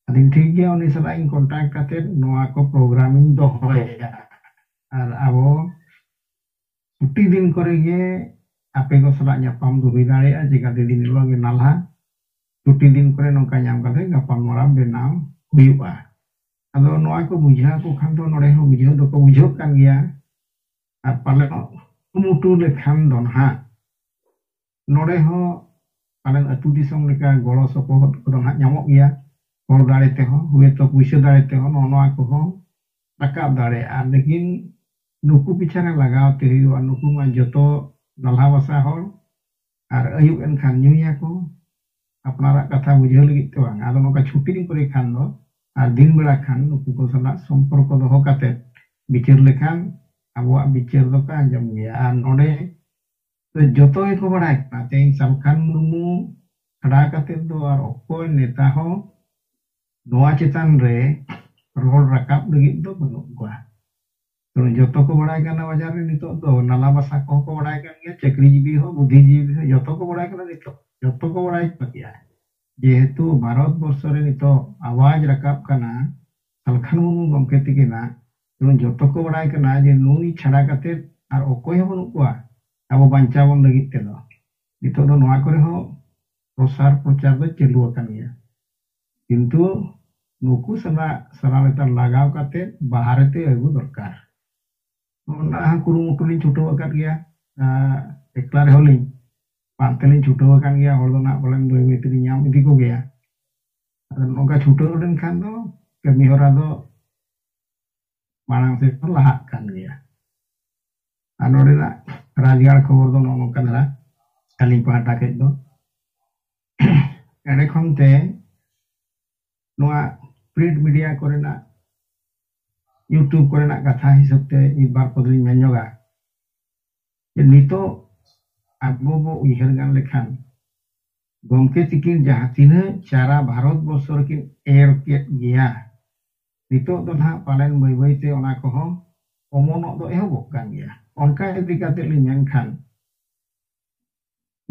ᱟᱫᱚᱧ, "ᱴᱷᱤᱠ ᱜᱮᱭᱟ, ᱩᱱᱤ ᱥᱟᱞᱟᱜ ᱤᱧ ᱠᱚᱱᱴᱟᱠᱴ ᱠᱟᱛᱮ ᱱᱚᱣᱟ ᱠᱚ ᱯᱨᱳᱜᱨᱟᱢ ᱤᱧ ᱫᱚᱦᱚᱭᱟ, ᱟᱨ ᱟᱵᱚ ᱪᱷᱩᱴᱤ ᱫᱤᱱ ᱠᱚᱨᱮ ᱜᱮ ᱟᱯᱮ ᱠᱚ ᱥᱟᱞᱟᱜ ᱧᱟᱯᱟᱢ ᱫᱚ ᱦᱩᱭ ᱫᱟᱲᱮᱭᱟᱜᱼᱟ, ᱪᱮᱠᱟᱛᱮ ᱫᱤᱱ ᱦᱤᱞᱳᱜ ᱜᱮ ᱱᱟᱞᱦᱟ ᱪᱷᱩᱴᱤ ᱫᱤᱱ ᱠᱚᱨᱮ ᱱᱚᱝᱠᱟ ᱧᱟᱢ ᱠᱟᱛᱮ ᱜᱟᱯᱟᱞᱢᱟᱨᱟᱣ ᱵᱮᱱᱟᱣ ᱦᱩᱭᱩᱜᱼᱟ᱾ ᱟᱫᱚ ᱱᱚᱣᱟ ᱠᱚ ᱵᱩᱡᱷᱟᱹᱣ ᱟᱠᱚ ᱠᱷᱟᱱ ᱫᱚ ᱱᱚᱰᱮ ᱦᱚᱸ ᱵᱩᱡᱷᱟᱹᱣ ᱫᱚᱠᱚ ᱵᱩᱡᱷᱟᱹᱣ ᱠᱟᱱ ᱜᱮᱭᱟ᱾ ᱟᱨ ᱯᱟᱞᱮᱱ ᱠᱩᱨᱩᱢᱩᱴᱩ ᱞᱮᱠᱷᱟᱱ ᱫᱚ ᱱᱟᱦᱟᱜ ᱱᱚᱰᱮ ᱦᱚᱸ ᱯᱟᱞᱮᱱ ᱟᱹᱛᱩ ᱫᱤᱥᱚᱢ ᱞᱮᱠᱟ ᱜᱚᱲᱚ ᱥᱚᱯᱚᱦᱚᱫ ᱠᱚᱫᱚ ᱱᱟᱦᱟᱜ ᱧᱟᱢᱚᱜ ᱜᱮᱭᱟ᱾ ᱦᱚᱲ ᱫᱟᱲᱮ ᱛᱮᱦᱚᱸ, ᱦᱚᱭᱛᱚ ᱯᱩᱭᱥᱟᱹ ᱫᱟᱲᱮ ᱛᱮᱦᱚᱸ ᱱᱚᱜᱼᱚ ᱱᱚᱣᱟ ᱠᱚᱦᱚᱸ ᱨᱟᱠᱟᱵ ᱫᱟᱲᱮᱭᱟᱜᱼᱟ᱾ ᱞᱮᱠᱤᱱ ᱱᱩᱠᱩ ᱯᱤᱪᱷᱟ ᱨᱮ ᱞᱟᱜᱟᱣ ᱛᱮ ᱦᱩᱭᱩᱜᱼᱟ᱾ ᱱᱩᱠᱩ ᱢᱟ ᱡᱚᱛᱚ ᱱᱟᱞᱦᱟ ᱵᱟᱥᱟ ᱦᱚᱲ, ᱟᱨ ᱟᱹᱭᱩᱵ ᱮᱱᱠᱷᱟᱱ ᱧᱩᱭᱟᱠᱚ, ᱟᱯᱱᱟᱨᱟᱜ ᱠᱟᱛᱷᱟ ᱵᱩᱡᱷᱟᱹᱣ ᱞᱟᱹᱜᱤᱫ ᱛᱮ ᱵᱟᱝ᱾ ᱟᱫᱚ ᱱᱚᱝᱠᱟ ᱪᱷᱩᱴᱤ ᱫᱤᱱ ᱠᱚᱨᱮ ᱠᱷᱟᱱ ᱫᱚ ᱟᱨ ᱫᱤᱱ ᱵᱮᱲᱟ ᱠᱷᱟᱱ ᱱᱩᱠᱩ ᱠᱚ ᱥᱟᱞᱟᱜ ᱥᱚᱢᱯᱚᱨᱠᱚ ᱫᱚᱦᱚ ᱠᱟᱛᱮ ᱵᱤᱪᱟᱹᱨ ᱞᱮᱠᱷᱟᱱ ᱟᱵᱚᱣᱟᱜ ᱵᱤᱪᱟᱹᱨ ᱫᱚᱠᱚ ᱟᱸᱡᱚᱢ ᱜᱮᱭᱟ᱾ ᱟᱨ ᱱᱚᱰᱮ ᱫᱚ ᱡᱚᱛᱚ ᱜᱮᱠᱚ ᱵᱟᱲᱟᱭ ᱠᱟᱱᱟ, ᱛᱮᱦᱮᱧ ᱥᱟᱞᱠᱷᱟᱱ ᱢᱩᱨᱢᱩ ᱪᱷᱟᱰᱟ ᱠᱟᱛᱮ ᱫᱚ ᱟᱨ ᱚᱠᱚᱭ ᱱᱮᱛᱟ ᱦᱚᱸ ᱱᱚᱣᱟ ᱪᱮᱛᱟᱱ ᱨᱮ ᱨᱚᱲ ᱨᱟᱠᱟᱵ ᱞᱟᱹᱜᱤᱫ ᱫᱚ ᱵᱟᱹᱱᱩᱜ ᱠᱚᱣᱟ᱾ ᱛᱚ ᱡᱚᱛᱚ ᱠᱚ ᱵᱟᱲᱟᱭ ᱠᱟᱱᱟ ᱵᱟᱡᱟᱨ ᱨᱮ ᱱᱤᱛᱚᱜ ᱫᱚ, ᱱᱟᱞᱟ ᱵᱟᱥᱟ ᱠᱚᱦᱚᱸ ᱠᱚ ᱵᱟᱲᱟᱭ ᱠᱟᱱ ᱜᱮᱭᱟ, ᱪᱟᱹᱠᱨᱤ ᱡᱤᱵᱤ ᱦᱚᱸ, ᱵᱩᱫᱽᱫᱷᱤ ᱡᱤᱵᱤ ᱦᱚᱸ, ᱡᱚᱛᱚ ᱠᱚ ᱵᱟᱲᱟᱭ ᱠᱟᱱᱟ ᱱᱤᱛᱚᱜ, ᱡᱚᱛᱚ ᱠᱚ ᱵᱟᱲᱟᱭ ᱠᱟᱱ ᱜᱮᱭᱟ᱾ ᱡᱮᱦᱮᱛᱩ ᱵᱷᱟᱨᱚᱛ ᱵᱚᱨᱥᱚ ᱨᱮ ᱱᱤᱛᱚᱜ ᱟᱣᱟᱡ ᱨᱟᱠᱟᱵ ᱠᱟᱱᱟ ᱥᱟᱞᱠᱷᱟᱱ ᱢᱩᱨᱢᱩ ᱜᱚᱢᱠᱮ ᱛᱤᱠᱤᱱᱟᱜ, ᱛᱚ ᱡᱚᱛᱚ ᱠᱚ ᱵᱟᱲᱟᱭ ᱠᱟᱱᱟ ᱡᱮ ᱱᱩᱭ ᱪᱷᱟᱲᱟ ᱠᱟᱛᱮ ᱟᱨ ᱚᱠᱚᱭ ᱦᱚᱸ ᱵᱟᱹᱱᱩᱜ ᱠᱚᱣᱟ ᱟᱵᱚ ᱵᱟᱧᱪᱟᱣ ᱵᱚᱱ ᱞᱟᱹᱜᱤᱫ ᱛᱮᱫᱚ᱾ ᱱᱤᱛᱚᱜ ᱫᱚ ᱱᱚᱣᱟ ᱠᱚᱨᱮ ᱦᱚᱸ ᱯᱨᱚᱥᱟᱨ ᱯᱨᱚᱪᱟᱨ ᱫᱚ ᱪᱟᱹᱞᱩ ᱟᱠᱟᱱ ᱜᱮᱭᱟ, ᱠᱤᱱᱛᱩ ᱱᱩᱠᱩ ᱥᱟᱞᱟᱜ ᱥᱟᱞᱟ ᱞᱮᱛᱟᱲ ᱞᱟᱜᱟᱣ ᱠᱟᱛᱮ ᱵᱟᱦᱨᱮ ᱛᱮ ᱟᱹᱜᱩ ᱫᱚᱨᱠᱟᱨ᱾ ᱚᱱᱟ ᱦᱚᱸ ᱠᱩᱨᱩᱢᱩᱴᱩ ᱞᱤᱧ ᱪᱷᱩᱴᱟᱹᱣ ᱟᱠᱟᱫ ᱜᱮᱭᱟ᱾ ᱟᱨ ᱮᱠᱞᱟ ᱨᱮᱦᱚᱸ ᱞᱤᱧ ᱯᱟᱱᱛᱮ ᱞᱤᱧ ᱪᱷᱩᱴᱟᱹᱣ ᱟᱠᱟᱱ ᱜᱮᱭᱟ᱾ ᱦᱚᱲ ᱫᱚ ᱱᱟᱜ ᱯᱟᱞᱮᱱ ᱵᱟᱹᱭ ᱵᱟᱹᱭ ᱛᱮᱞᱤᱧ ᱧᱟᱢ ᱤᱫᱤ ᱠᱚᱜᱮᱭᱟ᱾ ᱟᱫᱚ ᱱᱚᱝᱠᱟ ᱪᱷᱩᱴᱟᱹᱣ ᱞᱮᱱᱠᱷᱟᱱ ᱫᱚ ᱠᱟᱹᱢᱤ ᱦᱚᱨᱟ ᱫᱚ ᱢᱟᱲᱟᱝ ᱥᱮᱫ ᱫᱚ ᱞᱟᱦᱟᱜ ᱠᱟᱱ ᱜᱮᱭᱟ᱾ ᱟᱨ ᱱᱚᱰᱮᱱᱟᱜ ᱨᱟᱡᱽᱜᱟᱲ ᱠᱷᱚᱵᱚᱨ ᱫᱚ ᱱᱚᱜᱼᱚ ᱱᱚᱝᱠᱟ ᱫᱷᱟᱨᱟ ᱟᱹᱞᱤᱧ ᱯᱟᱦᱴᱟ ᱠᱷᱚᱱ ᱫᱚ᱾ ᱮᱸᱰᱮ ᱠᱷᱚᱱ ᱛᱮ ᱱᱚᱣᱟ ᱯᱨᱤᱱᱴ ᱢᱤᱰᱤᱭᱟ ᱠᱚᱨᱮᱱᱟᱜ, YouTube ᱠᱚᱨᱮᱱᱟᱜ ᱠᱟᱛᱷᱟ ᱦᱤᱥᱟᱹᱵ ᱛᱮ ᱢᱤᱫ ᱵᱟᱨ ᱯᱚᱫ ᱞᱤᱧ ᱢᱮᱱ ᱧᱚᱜᱟ᱾ ᱡᱮ ᱱᱤᱛᱚᱜ ᱟᱵᱚ ᱵᱚ ᱩᱭᱦᱟᱹᱨ ᱜᱟᱱ ᱞᱮᱠᱷᱟᱱ, ᱜᱚᱢᱠᱮ ᱛᱤᱠᱤᱱ ᱡᱟᱦᱟᱸ ᱛᱤᱱᱟᱹᱜ ᱪᱟᱨᱟ ᱵᱷᱟᱨᱚᱛ ᱵᱚᱨᱥᱚ ᱨᱮᱠᱤᱱ ᱮᱨ ᱠᱮᱫ ᱜᱮᱭᱟ, ᱱᱤᱛᱚᱜ ᱫᱚ ᱱᱟᱦᱟᱜ ᱯᱟᱞᱮᱱ ᱵᱟᱹᱭ ᱵᱟᱹᱭ ᱛᱮ ᱚᱱᱟ ᱠᱚᱦᱚᱸ ᱚᱢᱚᱱᱚᱜ ᱫᱚ ᱮᱦᱚᱵᱚᱜ ᱠᱟᱱ ᱜᱮᱭᱟ᱾ ᱚᱱᱠᱟ ᱤᱫᱤ ᱠᱟᱛᱮ ᱞᱤᱧ ᱢᱮᱱᱠᱷᱟᱱ,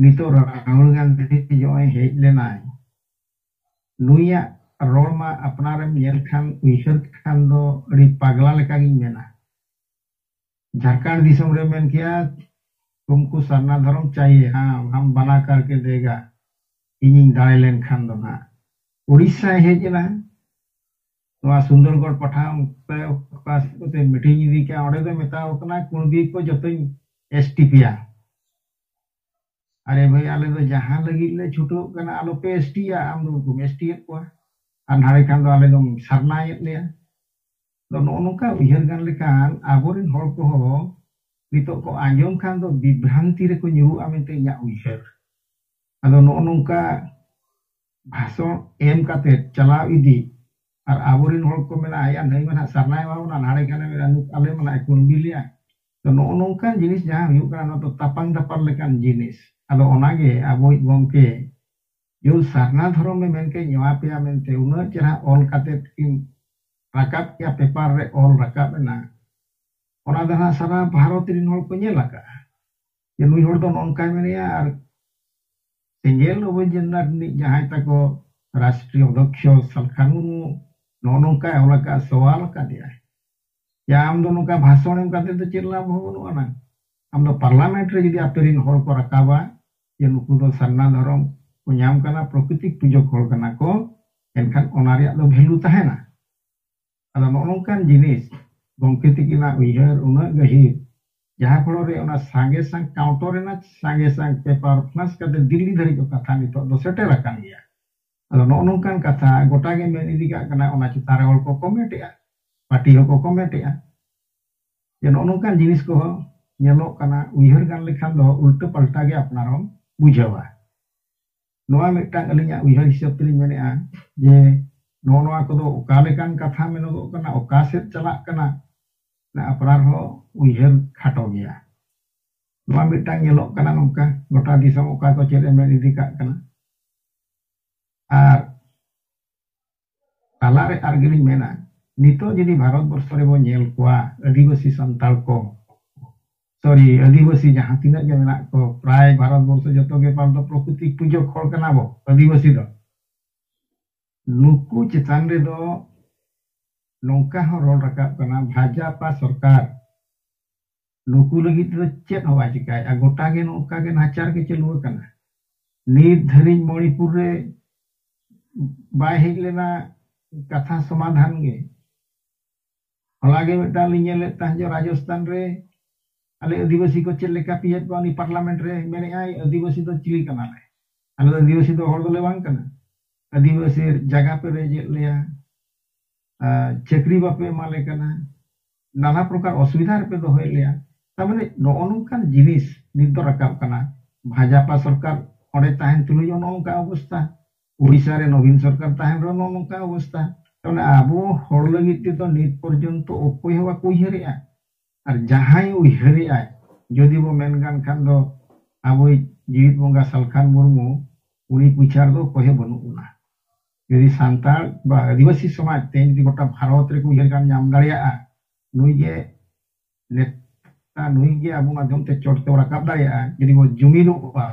ᱱᱤᱛᱚᱜ ᱨᱟᱦᱩᱞ ᱜᱟᱱᱫᱷᱤ ᱱᱚᱜᱼᱚᱭ ᱦᱮᱡ ᱞᱮᱱᱟᱭ, ᱱᱩᱭᱟᱜ ᱨᱚᱲ ᱢᱟ ᱟᱯᱱᱟᱨᱮᱢ ᱧᱮᱞ ᱠᱷᱟᱱ, ᱩᱭᱦᱟᱹᱨ ᱠᱷᱟᱱ ᱫᱚ ᱟᱹᱰᱤ ᱯᱟᱜᱽᱞᱟ ᱞᱮᱠᱟᱜᱤᱧ ᱢᱮᱱᱟ᱾ ᱡᱷᱟᱲᱠᱷᱚᱸᱰ ᱫᱤᱥᱚᱢ ᱨᱮ ᱢᱮᱱ ᱠᱮᱭᱟ, तुमको सरना धर्म चाहिए, हाँ हम बना करके देगा, ᱤᱧᱤᱧ ᱫᱟᱲᱮ ᱞᱮᱱᱠᱷᱟᱱ ᱫᱚ ᱱᱟᱦᱟᱜ᱾ ᱩᱲᱤᱥᱥᱟᱭ ᱦᱮᱡ ᱮᱱᱟ, ᱱᱚᱣᱟ ᱥᱩᱱᱫᱚᱨᱜᱚᱲ ᱯᱟᱴᱷᱟ ᱚᱱᱛᱮ ᱚᱠᱟ ᱥᱮᱫ ᱠᱚᱛᱮ ᱢᱤᱴᱤᱝ ᱤᱫᱤ ᱠᱮᱜᱼᱟ, ᱚᱸᱰᱮ ᱫᱚ ᱢᱮᱛᱟᱣ ᱠᱟᱱᱟ ᱠᱩᱬᱵᱤ ᱠᱚ ᱡᱚᱛᱚᱧ ᱮᱥ ᱴᱤ ᱯᱮᱭᱟ᱾ ᱟᱨᱮ ᱵᱷᱟᱹᱭ, ᱟᱞᱮ ᱫᱚ ᱡᱟᱦᱟᱸ ᱞᱟᱹᱜᱤᱫ ᱞᱮ ᱪᱷᱩᱴᱟᱹᱣ ᱠᱟᱱᱟ, ᱟᱞᱚᱯᱮ ᱮᱥ ᱴᱤᱭᱟ, ᱟᱢ ᱫᱚ ᱵᱟᱢ ᱮᱥ ᱴᱤᱭᱮᱫ ᱠᱚᱣᱟ, ᱟᱨ ᱱᱟᱲᱮ ᱠᱷᱟᱱ ᱫᱚ ᱟᱞᱮ ᱫᱚᱢ ᱥᱟᱨᱱᱟᱭᱮᱫ ᱞᱮᱭᱟ᱾ ᱫᱚ ᱱᱚᱜᱼᱚ ᱱᱚᱝᱠᱟ ᱩᱭᱦᱟᱹᱨ ᱜᱟᱱ ᱞᱮᱠᱷᱟᱱ ᱟᱵᱚᱨᱮᱱ ᱦᱚᱲ ᱠᱚᱦᱚᱸ ᱱᱤᱛᱚᱜ ᱠᱚ ᱟᱸᱡᱚᱢ ᱠᱷᱟᱱ ᱫᱚ ᱵᱤᱵᱷᱨᱟᱱᱛᱤ ᱨᱮᱠᱚ ᱧᱩᱨᱩᱜᱼᱟ ᱢᱮᱱᱛᱮ ᱤᱧᱟᱹᱜ ᱩᱭᱦᱟᱹᱨ᱾ ᱟᱫᱚ ᱱᱚᱜᱼᱚ ᱱᱚᱝᱠᱟ ᱵᱷᱟᱥᱚᱱ ᱮᱢ ᱠᱟᱛᱮ ᱪᱟᱞᱟᱣ ᱤᱫᱤ, ᱟᱨ ᱟᱵᱚᱨᱮᱱ ᱦᱚᱲ ᱠᱚ ᱢᱮᱱᱟ, "ᱟᱭᱟ ᱱᱟᱹᱭ ᱢᱟ ᱱᱟᱦᱟᱜ ᱥᱟᱨᱱᱟᱭ ᱮᱢᱟ ᱵᱚᱱᱟ, ᱱᱟᱲᱮ ᱠᱷᱟᱱᱮ ᱢᱮᱱᱟ ᱱᱩᱠ ᱟᱞᱮ ᱢᱟ ᱱᱟᱦᱟᱜ ᱠᱩᱬᱵᱤ ᱞᱮᱭᱟ᱾" ᱛᱚ ᱱᱚᱜᱼᱚ ᱱᱚᱝᱠᱟᱱ ᱡᱤᱱᱤᱥ ᱡᱟᱦᱟᱸ ᱦᱩᱭᱩᱜ ᱠᱟᱱᱟ, ᱱᱚᱣᱟ ᱫᱚ ᱛᱟᱯᱟᱝ ᱫᱟᱯᱟᱞ ᱞᱮᱠᱟᱱ ᱡᱤᱱᱤᱥ᱾ ᱟᱫᱚ ᱚᱱᱟᱜᱮ ᱟᱵᱚᱭᱤᱡ ᱜᱚᱢᱠᱮ ᱡᱳᱨ ᱥᱟᱨᱱᱟ ᱫᱷᱚᱨᱚᱢᱮ ᱢᱮᱱ ᱠᱮᱫ ᱧᱮᱞ ᱟᱯᱮᱭᱟ ᱢᱮᱱᱛᱮ ᱩᱱᱟᱹᱜ ᱪᱮᱦᱨᱟ ᱚᱞ ᱠᱟᱛᱮ ᱠᱤᱱ ᱨᱟᱠᱟᱵ ᱠᱮᱭᱟ, ᱯᱮᱯᱟᱨ ᱨᱮ ᱚᱞ ᱨᱟᱠᱟᱵ ᱮᱱᱟ, ᱚᱱᱟ ᱫᱚ ᱦᱟᱸᱜ ᱥᱟᱨᱟ ᱵᱷᱟᱨᱚᱛ ᱨᱮᱱ ᱦᱚᱲ ᱠᱚ ᱧᱮᱞ ᱟᱠᱟᱫᱼᱟ᱾ ᱡᱮ ᱱᱩᱭ ᱦᱚᱲ ᱫᱚ ᱱᱚᱝᱠᱟᱭ ᱢᱮᱱᱮᱜᱼᱟ, ᱟᱨ ᱥᱮᱸᱜᱮᱞ ᱚᱵᱷᱤᱡᱟᱱ ᱨᱤᱱᱤᱡ ᱡᱟᱦᱟᱸᱭ ᱛᱟᱠᱚ ᱨᱟᱥᱴᱨᱤᱭᱚ ᱚᱫᱷᱭᱚᱠᱥᱚ ᱥᱟᱞᱠᱷᱟᱱ ᱢᱩᱨᱢᱩ ᱱᱚᱜᱼᱚ ᱱᱚᱝᱠᱟᱭ ᱚᱞ ᱟᱠᱟᱫ, ᱥᱚᱣᱟᱞ ᱟᱠᱟᱫᱮᱭᱟᱭ᱾ ᱡᱮ ᱟᱢ ᱫᱚ ᱱᱚᱝᱠᱟ ᱵᱷᱟᱥᱚᱱ ᱮᱢ ᱠᱟᱛᱮ ᱫᱚ ᱪᱮᱫ ᱞᱟᱵᱷ ᱦᱚᱸ ᱵᱟᱹᱱᱩᱜ ᱟᱱᱟ᱾ ᱟᱢ ᱫᱚ ᱯᱟᱨᱞᱟᱢᱮᱱᱴ ᱨᱮ ᱡᱩᱫᱤ ᱟᱯᱮ ᱨᱮᱱ ᱦᱚᱲ ᱠᱚ ᱨᱟᱠᱟᱵᱟ ᱡᱮ ᱱᱩᱠᱩ ᱫᱚ ᱥᱟᱨᱱᱟ ᱫᱷᱚᱨᱚᱢ ᱠᱚ ᱧᱟᱢ ᱠᱟᱱᱟ, ᱯᱨᱚᱠᱨᱤᱛᱤᱠ ᱯᱩᱡᱟᱹ ᱦᱚᱲ ᱠᱟᱱᱟ ᱠᱚ, ᱮᱱᱠᱷᱟᱱ ᱚᱱᱟ ᱨᱮᱭᱟᱜ ᱫᱚ ᱵᱷᱮᱞᱩ ᱛᱟᱦᱮᱱᱟ᱾ ᱟᱫᱚ ᱱᱚᱜᱼᱚ ᱱᱚᱝᱠᱟᱱ ᱡᱤᱱᱤᱥ ᱜᱚᱢᱠᱮ ᱛᱤᱠᱤᱱᱟᱜ ᱩᱭᱦᱟᱹᱨ ᱩᱱᱟᱹᱜ ᱜᱟᱹᱦᱤᱨ, ᱡᱟᱦᱟᱸ ᱯᱷᱚᱲᱚ ᱨᱮ ᱚᱱᱟ ᱥᱟᱸᱜᱮ ᱥᱟᱝ ᱠᱟᱣᱩᱱᱴᱟᱨ ᱨᱮᱱᱟᱜ ᱥᱟᱸᱜᱮ ᱥᱟᱝ ᱯᱮᱯᱟᱨ ᱯᱷᱟᱥ ᱠᱟᱛᱮ ᱫᱤᱞᱞᱤ ᱫᱷᱟᱹᱨᱤᱡ ᱠᱟᱛᱷᱟ ᱱᱤᱛᱚᱜ ᱫᱚ ᱥᱮᱴᱮᱨ ᱟᱠᱟᱱ ᱜᱮᱭᱟ᱾ ᱟᱫᱚ ᱱᱚᱜᱼᱚ ᱱᱚᱝᱠᱟᱱ ᱠᱟᱛᱷᱟ ᱜᱚᱴᱟ ᱜᱮ ᱢᱮᱱ ᱤᱫᱤ ᱠᱟᱜ ᱠᱟᱱᱟ, ᱚᱱᱟ ᱪᱮᱛᱟᱱ ᱨᱮ ᱦᱚᱲ ᱠᱚ ᱠᱚᱢᱮᱱᱴ ᱮᱜᱼᱟ, ᱯᱟᱨᱴᱤ ᱦᱚᱸᱠᱚ ᱠᱚᱢᱮᱱᱴ ᱮᱜᱼᱟ᱾ ᱡᱮ ᱱᱚᱜᱼᱚ ᱱᱚᱝᱠᱟᱱ ᱡᱤᱱᱤᱥ ᱠᱚᱦᱚᱸ ᱧᱮᱞᱚᱜ ᱠᱟᱱᱟ, ᱩᱭᱦᱟᱹᱨ ᱜᱟᱱ ᱞᱮᱠᱷᱟᱱ ᱫᱚ ᱩᱞᱴᱟᱹ ᱯᱟᱞᱴᱟ ᱜᱮ ᱟᱯᱱᱟᱨ ᱦᱚᱸᱢ ᱵᱩᱡᱷᱟᱹᱣᱟ᱾ ᱱᱚᱣᱟ ᱢᱤᱫᱴᱟᱝ ᱟᱹᱞᱤᱧᱟᱜ ᱩᱭᱦᱟᱹᱨ ᱦᱤᱥᱟᱹᱵ ᱛᱮᱞᱤᱧ ᱢᱮᱱᱮᱜᱼᱟ ᱡᱮ ᱱᱚᱜᱼᱚ ᱱᱚᱣᱟ ᱠᱚᱫᱚ ᱚᱠᱟ ᱞᱮᱠᱟᱱ ᱠᱟᱛᱷᱟ ᱢᱮᱱᱚᱜᱚᱜ ᱠᱟᱱᱟ, ᱚᱠᱟ ᱥᱮᱫ ᱪᱟᱞᱟᱜ ᱠᱟᱱᱟ, ᱚᱱᱟ ᱟᱯᱱᱟᱨ ᱦᱚᱸ ᱩᱭᱦᱟᱹᱨ ᱠᱷᱟᱴᱚ ᱜᱮᱭᱟ᱾ ᱱᱚᱣᱟ ᱢᱤᱫᱴᱟᱝ ᱧᱮᱞᱚᱜ ᱠᱟᱱᱟ ᱱᱚᱝᱠᱟ, ᱜᱚᱴᱟ ᱫᱤᱥᱚᱢ ᱚᱠᱟ ᱠᱚ ᱪᱮᱫ ᱮ ᱢᱮᱱ ᱤᱫᱤ ᱠᱟᱜ ᱠᱟᱱᱟ᱾ ᱟᱨ ᱛᱟᱞᱟᱨᱮ ᱟᱨ ᱜᱮᱞᱤᱧ ᱢᱮᱱᱟ, ᱱᱤᱛᱚᱜ ᱡᱩᱫᱤ ᱵᱷᱟᱨᱚᱛ ᱵᱚᱨᱥᱚ ᱨᱮᱵᱚᱱ ᱧᱮᱞ ᱠᱚᱣᱟ, ᱟᱹᱫᱤᱵᱟᱹᱥᱤ ᱥᱟᱱᱛᱟᱲ ᱠᱚ, ᱥᱚᱨᱤ, ᱟᱹᱫᱤᱵᱟᱹᱥᱤ ᱡᱟᱦᱟᱸ ᱛᱤᱱᱟᱹᱜ ᱜᱮ ᱢᱮᱱᱟᱜ ᱠᱚ, ᱯᱨᱟᱭ ᱵᱷᱟᱨᱚᱛ ᱵᱚᱨᱥᱚ ᱡᱚᱛᱚ ᱜᱮ ᱵᱟᱝ ᱫᱚ ᱯᱨᱚᱠᱨᱤᱛᱤ ᱯᱩᱡᱟᱹ ᱦᱚᱲ ᱠᱟᱱᱟ ᱵᱚ ᱟᱹᱫᱤᱵᱟᱹᱥᱤ ᱫᱚ᱾ ᱱᱩᱠᱩ ᱪᱮᱛᱟᱱ ᱨᱮᱫᱚ ᱱᱚᱝᱠᱟ ᱦᱚᱸ ᱨᱚᱲ ᱨᱟᱠᱟᱵ ᱠᱟᱱᱟ, ᱵᱷᱟᱡᱟᱯᱟ ᱥᱚᱨᱠᱟᱨ ᱱᱩᱠᱩ ᱞᱟᱹᱜᱤᱫ ᱛᱮᱫᱚ ᱪᱮᱫ ᱦᱚᱸ ᱵᱟᱭ ᱪᱤᱠᱟᱭᱮᱫᱼᱟ᱾ ᱜᱚᱴᱟ ᱜᱮ ᱱᱚᱝᱠᱟ ᱜᱮ ᱱᱟᱦᱟᱪᱟᱨ ᱜᱮ ᱪᱟᱹᱞᱩ ᱟᱠᱟᱱᱟ᱾ ᱱᱤᱛ ᱫᱷᱟᱹᱨᱤᱡ ᱢᱚᱬᱤᱯᱩᱨ ᱨᱮ ᱵᱟᱭ ᱦᱮᱡ ᱞᱮᱱᱟ ᱠᱟᱛᱷᱟ ᱥᱚᱢᱟᱫᱷᱟᱱ ᱜᱮ᱾ ᱦᱚᱞᱟ ᱜᱮ ᱢᱤᱫᱴᱟᱝ ᱞᱤᱧ ᱧᱮᱞᱮᱫ ᱛᱟᱦᱮᱸᱫ ᱡᱮ ᱨᱟᱡᱚᱥᱛᱷᱟᱱ ᱨᱮ ᱟᱞᱮ ᱟᱹᱫᱤᱵᱟᱹᱥᱤ ᱠᱚ ᱪᱮᱫ ᱞᱮᱠᱟ ᱯᱮᱭᱮᱫ ᱠᱚᱣᱟ, ᱩᱱᱤ ᱯᱟᱨᱞᱟᱢᱮᱱᱴ ᱨᱮ ᱢᱮᱱᱮᱫᱼᱟᱭ, "ᱟᱹᱫᱤᱵᱟᱹᱥᱤ ᱫᱚ ᱪᱤᱞᱤ ᱠᱟᱱᱟᱞᱮ? ᱟᱞᱮ ᱫᱚ ᱟᱹᱫᱤᱵᱟᱹᱥᱤ ᱫᱚ ᱦᱚᱲ ᱫᱚᱞᱮ ᱵᱟᱝ ᱠᱟᱱᱟ᱾ ᱟᱹᱫᱤᱵᱟᱹᱥᱤ ᱡᱟᱭᱜᱟ ᱯᱮ ᱨᱮᱡᱮᱫ ᱞᱮᱭᱟ, ᱟᱨ ᱪᱟᱹᱠᱨᱤ ᱵᱟᱯᱮ ᱮᱢᱟ ᱞᱮ ᱠᱟᱱᱟ, ᱱᱟᱱᱟ ᱯᱨᱚᱠᱟᱨ ᱚᱥᱩᱵᱤᱫᱷᱟ ᱨᱮᱯᱮ ᱫᱚᱦᱚᱭᱮᱫ ᱞᱮᱭᱟ᱾" ᱛᱟᱨ ᱢᱟᱱᱮ ᱱᱚᱜᱼᱚ ᱱᱚᱝᱠᱟᱱ ᱡᱤᱱᱤᱥ ᱱᱤᱛ ᱫᱚ ᱨᱟᱠᱟᱵ ᱠᱟᱱᱟ᱾ ᱵᱷᱟᱡᱟᱯᱟ ᱥᱚᱨᱠᱟᱨ ᱚᱸᱰᱮ ᱛᱟᱦᱮᱱ ᱛᱩᱞᱩᱡ ᱦᱚᱸ ᱱᱚᱜᱼᱚ ᱱᱚᱝᱠᱟ ᱚᱵᱚᱥᱛᱟ, ᱩᱲᱤᱥᱥᱟ ᱨᱮ ᱱᱚᱵᱤᱱ ᱥᱚᱨᱠᱟᱨ ᱛᱟᱦᱮᱱ ᱨᱮᱦᱚᱸ ᱱᱚᱜᱼᱚ ᱱᱚᱝᱠᱟ ᱚᱵᱚᱥᱛᱟ᱾ ᱛᱟᱨ ᱢᱟᱱᱮ ᱟᱵᱚ ᱦᱚᱲ ᱞᱟᱹᱜᱤᱫ ᱛᱮᱫᱚ ᱱᱤᱛ ᱯᱚᱨᱡᱚᱱᱛᱚ ᱚᱠᱚᱭ ᱦᱚᱸ ᱵᱟᱠᱚ ᱩᱭᱦᱟᱹᱨᱮᱜᱼᱟ᱾ ᱟᱨ ᱡᱟᱦᱟᱸᱭ ᱩᱭᱦᱟᱹᱨᱮᱜᱼᱟᱭ, ᱡᱩᱫᱤ ᱵᱚ ᱢᱮᱱ ᱜᱟᱱ ᱠᱷᱟᱱ ᱫᱚ ᱟᱵᱚᱭᱤᱡ ᱡᱤᱣᱤᱫ ᱵᱚᱸᱜᱟ ᱥᱟᱞᱠᱷᱟᱱ ᱢᱩᱨᱢᱩ, ᱩᱱᱤ ᱯᱤᱪᱷᱟᱲ ᱫᱚ ᱚᱠᱚᱭ ᱦᱚᱸ ᱵᱟᱹᱱᱩᱜ ᱵᱚᱱᱟ᱾ ᱡᱩᱫᱤ ᱥᱟᱱᱛᱟᱲ ᱵᱟ ᱟᱹᱫᱤᱵᱟᱹᱥᱤ ᱥᱚᱢᱟᱡᱽ ᱛᱮᱦᱮᱧ ᱡᱩᱫᱤ ᱜᱚᱴᱟ ᱵᱷᱟᱨᱚᱛ ᱨᱮᱠᱚ ᱩᱭᱦᱟᱹᱨ ᱜᱟᱱ ᱧᱟᱢ ᱫᱟᱲᱮᱭᱟᱜᱼᱟ, ᱱᱩᱭ ᱜᱮ ᱱᱮᱛᱟ, ᱱᱩᱭ ᱜᱮ ᱟᱵᱚ ᱢᱟᱫᱽᱫᱷᱚᱢ ᱛᱮ ᱪᱚᱴ ᱛᱮᱵᱚ ᱨᱟᱠᱟᱵ ᱫᱟᱲᱮᱭᱟᱜᱼᱟ᱾ ᱡᱩᱫᱤ ᱵᱚ ᱡᱩᱢᱤᱫᱚᱜᱼᱟ,